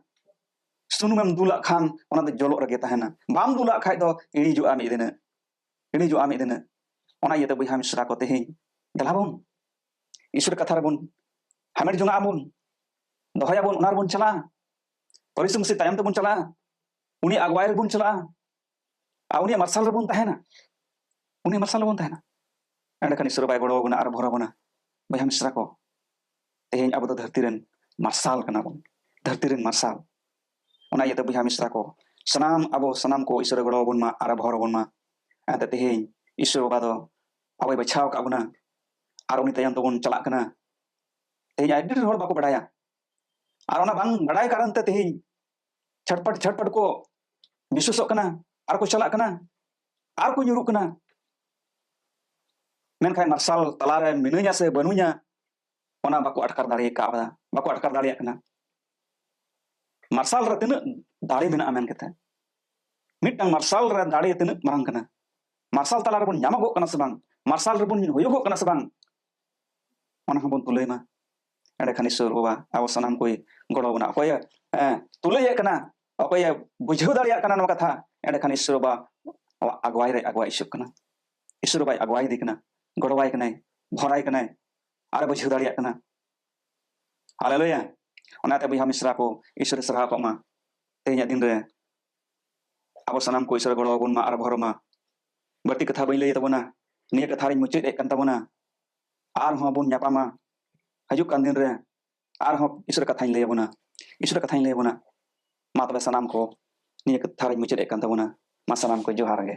ᱥᱩᱱᱩᱢᱮᱢ ᱫᱩᱞᱟᱜ ᱠᱷᱟᱱ ᱚᱱᱟ ᱫᱚ ᱡᱚᱞᱚᱜ ᱨᱮᱜᱮ ᱛᱟᱦᱮᱱᱟ, ᱵᱟᱢ ᱫᱩᱞᱟᱜ ᱠᱷᱟᱡ ᱫᱚ ᱤᱬᱤᱡᱚᱜᱼᱟ ᱢᱤᱫ ᱫᱤᱱ, ᱤᱬᱤᱡᱚᱜᱼᱟ ᱢᱤᱫ ᱫᱤᱱ᱾ ᱚᱱᱟ ᱤᱭᱟᱹᱛᱮ ᱵᱚᱭᱦᱟ ᱢᱤᱥᱨᱟ ᱠᱚ, ᱛᱮᱦᱮᱧ ᱫᱮᱞᱟ ᱵᱚᱱ ᱤᱥᱚᱨ ᱠᱟᱛᱷᱟ ᱨᱮᱵᱚᱱ ᱦᱟᱢᱮᱴ ᱡᱚᱝᱟᱜ ᱟᱵᱚᱱ, ᱫᱚᱦᱚᱭᱟᱵᱚᱱ, ᱚᱱᱟ ᱨᱮᱵᱚᱱ ᱪᱟᱞᱟᱜᱼᱟ᱾ ᱯᱨᱚᱵᱷᱩ ᱭᱤᱥᱩ ᱢᱟᱹᱥᱤᱦ ᱛᱟᱭᱚᱢ ᱛᱮᱵᱚᱱ ᱪᱟᱞᱟᱜᱼᱟ, ᱩᱱᱤ ᱟᱜᱩᱣᱟᱭ ᱨᱮᱵᱚᱱ ᱪᱟᱞᱟᱜᱼᱟ᱾ ᱟᱨ ᱩᱱᱤᱭᱟᱜ ᱢᱟᱨᱥᱟᱞ ᱨᱮᱵᱚᱱ ᱛᱟᱦᱮᱱᱟ, ᱩᱱᱤ ᱢᱟᱨᱥᱟᱞ ᱨᱮᱵᱚᱱ ᱛᱟᱦᱮᱱᱟ᱾ ᱮᱸᱰᱮᱠᱷᱟᱱ ᱤᱥᱚᱨ ᱵᱟᱭ ᱜᱚᱲᱚ ᱟᱵᱚᱱᱟ ᱟᱨ ᱵᱷᱚᱨ ᱟᱵᱚᱱᱟ᱾ ᱵᱚᱭᱦᱟ ᱢᱤᱥᱨᱟ ᱠᱚ, ᱛᱮᱦᱮᱧ ᱟᱵᱚ ᱫᱚ ᱫᱷᱟᱹᱨᱛᱤ ᱨᱮᱱ ᱢᱟᱨᱥᱟᱞ ᱠᱟᱱᱟ ᱵᱚᱱ, ᱫᱷᱟᱹᱨᱛᱤ ᱨᱮᱱ ᱢᱟᱨᱥᱟᱞ᱾ ᱚᱱᱟ ᱤᱭᱟᱹᱛᱮ ᱵᱚᱭᱦᱟ ᱢᱤᱥᱨᱟ ᱠᱚ, ᱥᱟᱱᱟᱢ ᱟᱵᱚ ᱥᱟᱱᱟᱢ ᱠᱚ ᱤᱥᱚᱨᱮ ᱜᱚᱲᱚ ᱟᱵᱚᱱ ᱢᱟ ᱟᱨ ᱵᱷᱚᱨ ᱟᱵᱚᱱ ᱢᱟ᱾ ᱮᱱᱛᱮ ᱛᱮᱦᱮᱧ ᱤᱥᱚᱨ ᱵᱟᱵᱟ ᱫᱚ ᱟᱵᱚᱭ ᱵᱟᱪᱷᱟᱣ ᱟᱠᱟᱫ ᱵᱚᱱᱟ ᱟᱨ ᱩᱱᱤ ᱛᱟᱭᱚᱢ ᱛᱮᱵᱚᱱ ᱪᱟᱞᱟᱜ ᱠᱟᱱᱟ᱾ ᱛᱮᱦᱮᱧ ᱟᱹᱰᱤ ᱰᱷᱮᱨ ᱦᱚᱲ ᱵᱟᱠᱚ ᱵᱟᱰᱟᱭᱟ, ᱟᱨ ᱚᱱᱟ ᱵᱟᱝ ᱵᱟᱰᱟᱭ ᱠᱟᱨᱚᱱ ᱛᱮ ᱛᱮᱦᱮᱧ ᱪᱷᱟᱴᱯᱟᱴ ᱪᱷᱟᱴᱯᱟᱴ ᱠᱚ ᱵᱤᱥᱣᱟᱥᱚᱜ ᱠᱟᱱᱟ, ᱟᱨ ᱠᱚ ᱪᱟᱞᱟᱜ ᱠᱟᱱᱟ, ᱟᱨ ᱠᱚ ᱧᱩᱨᱩᱜ ᱠᱟᱱᱟ᱾ ᱢᱮᱱᱠᱷᱟᱱ ᱢᱟᱨᱥᱟᱞ ᱛᱟᱞᱟᱨᱮ ᱢᱤᱱᱟᱹᱧᱟ ᱥᱮ ᱵᱟᱹᱱᱩᱧᱟ, ᱚᱱᱟ ᱵᱟᱠᱚ ᱟᱴᱠᱟᱨ ᱫᱟᱲᱮ ᱠᱟᱣᱫᱟ, ᱵᱟᱠᱚ ᱟᱴᱠᱟᱨ ᱫᱟᱲᱮᱭᱟᱜ ᱠᱟᱱᱟ᱾ ᱢᱟᱨᱥᱟᱞ ᱨᱮ ᱛᱤᱱᱟᱹᱜ ᱫᱟᱲᱮ ᱢᱮᱱᱟᱜᱼᱟ ᱢᱮᱱ ᱠᱟᱛᱮ, ᱢᱤᱫᱴᱟᱝ ᱢᱟᱨᱥᱟᱞ ᱨᱮ ᱫᱟᱲᱮ ᱛᱤᱱᱟᱹᱜ ᱢᱟᱨᱟᱝ ᱠᱟᱱᱟ, ᱢᱟᱨᱥᱟᱞ ᱛᱟᱞᱟ ᱨᱮᱵᱚᱱ ᱧᱟᱢᱚᱜᱚᱜ ᱠᱟᱱᱟ ᱥᱮ ᱵᱟᱝ, ᱢᱟᱨᱥᱟᱞ ᱨᱮᱵᱚᱱ ᱦᱩᱭᱩᱜᱚᱜ ᱠᱟᱱᱟ ᱥᱮ ᱵᱟᱝ, ᱚᱱᱟ ᱦᱚᱸᱵᱚᱱ ᱛᱩᱞᱟᱹᱭ ᱢᱟ᱾ ᱮᱸᱰᱮᱠᱷᱟᱱ ᱤᱥᱚᱨ ᱵᱟᱵᱟ ᱟᱵᱚ ᱥᱟᱱᱟᱢ ᱠᱚᱭ ᱜᱚᱲᱚ ᱵᱚᱱᱟ᱾ ᱚᱠᱚᱭᱮ, ᱮᱸ, ᱛᱩᱞᱟᱹᱭᱮᱫ ᱠᱟᱱᱟ, ᱚᱠᱚᱭᱮ ᱵᱩᱡᱷᱟᱹᱣ ᱫᱟᱲᱮᱭᱟᱜ ᱠᱟᱱᱟ ᱱᱚᱣᱟ ᱠᱟᱛᱷᱟ, ᱮᱸᱰᱮᱠᱷᱟᱱ ᱤᱥᱚᱨ ᱵᱟᱵᱟ ᱟᱜᱩᱣᱟᱭ ᱨᱮ ᱟᱜᱩᱣᱟᱭ ᱤᱥᱩᱜ ᱠᱟᱱᱟ᱾ ᱤᱥᱚᱨ ᱵᱟᱵᱟᱭ ᱟᱜᱩᱣᱟᱭ ᱤᱫᱤ ᱠᱟᱱᱟ, ᱜᱚᱲᱚᱣᱟᱭ ᱠᱟᱱᱟᱭ, ᱵᱷᱚᱨᱟᱭ ᱠᱟᱱᱟᱭ, ᱟᱨ ᱵᱩᱡᱷᱟᱹᱣ ᱫᱟᱲᱮᱭᱟᱜ ᱠᱟᱱᱟ᱾ ᱦᱟᱞᱮᱞᱩᱭᱟ᱾ ᱚᱱᱟᱛᱮ ᱵᱚᱭᱦᱟ ᱢᱤᱥᱨᱟ ᱠᱚ, ᱤᱥᱚᱨᱮ ᱥᱟᱨᱦᱟᱣ ᱠᱚᱜ ᱢᱟ᱾ ᱛᱮᱦᱮᱧᱟᱜ ᱫᱤᱱ ᱨᱮ ᱟᱵᱚ ᱥᱟᱱᱟᱢ ᱠᱚ ᱤᱥᱚᱨ ᱜᱚᱲᱚ ᱟᱵᱚᱱ ᱢᱟ ᱟᱨ ᱵᱷᱚᱨ ᱢᱟ᱾ ᱵᱟᱹᱲᱛᱤ ᱠᱟᱛᱷᱟ ᱵᱟᱹᱧ ᱞᱟᱹᱭ ᱛᱟᱵᱚᱱᱟ, ᱱᱤᱭᱟᱹ ᱠᱟᱛᱷᱟ ᱨᱤᱧ ᱢᱩᱪᱟᱹᱫ ᱮᱫ ᱠᱟᱱ ᱛᱟᱵᱚᱱᱟ᱾ ᱟᱨᱦᱚᱸ ᱵᱚᱱ ᱧᱟᱯᱟᱢᱟ ᱦᱤᱡᱩᱜ ᱠᱟᱱ ᱫᱤᱱ ᱨᱮ, ᱟᱨᱦᱚᱸ ᱤᱥᱚᱨ ᱠᱟᱛᱷᱟᱧ ᱞᱟᱹᱭ ᱟᱵᱚᱱᱟ, ᱤᱥᱚᱨ ᱠᱟᱛᱷᱟᱧ ᱞᱟᱹᱭ ᱟᱵᱚᱱᱟ᱾ ᱢᱟ ᱛᱚᱵᱮ ᱥᱟᱱᱟᱢ ᱠᱚ ᱱᱤᱭᱟᱹ ᱠᱟᱛᱷᱟ ᱨᱤᱧ ᱢᱩᱪᱟᱹᱫ ᱮᱫ ᱠᱟᱱ ᱛᱟᱵᱚᱱᱟ᱾ ᱢᱟ ᱥᱟᱱᱟᱢ ᱠᱚ ᱡᱚᱦᱟᱨ ᱜᱮ᱾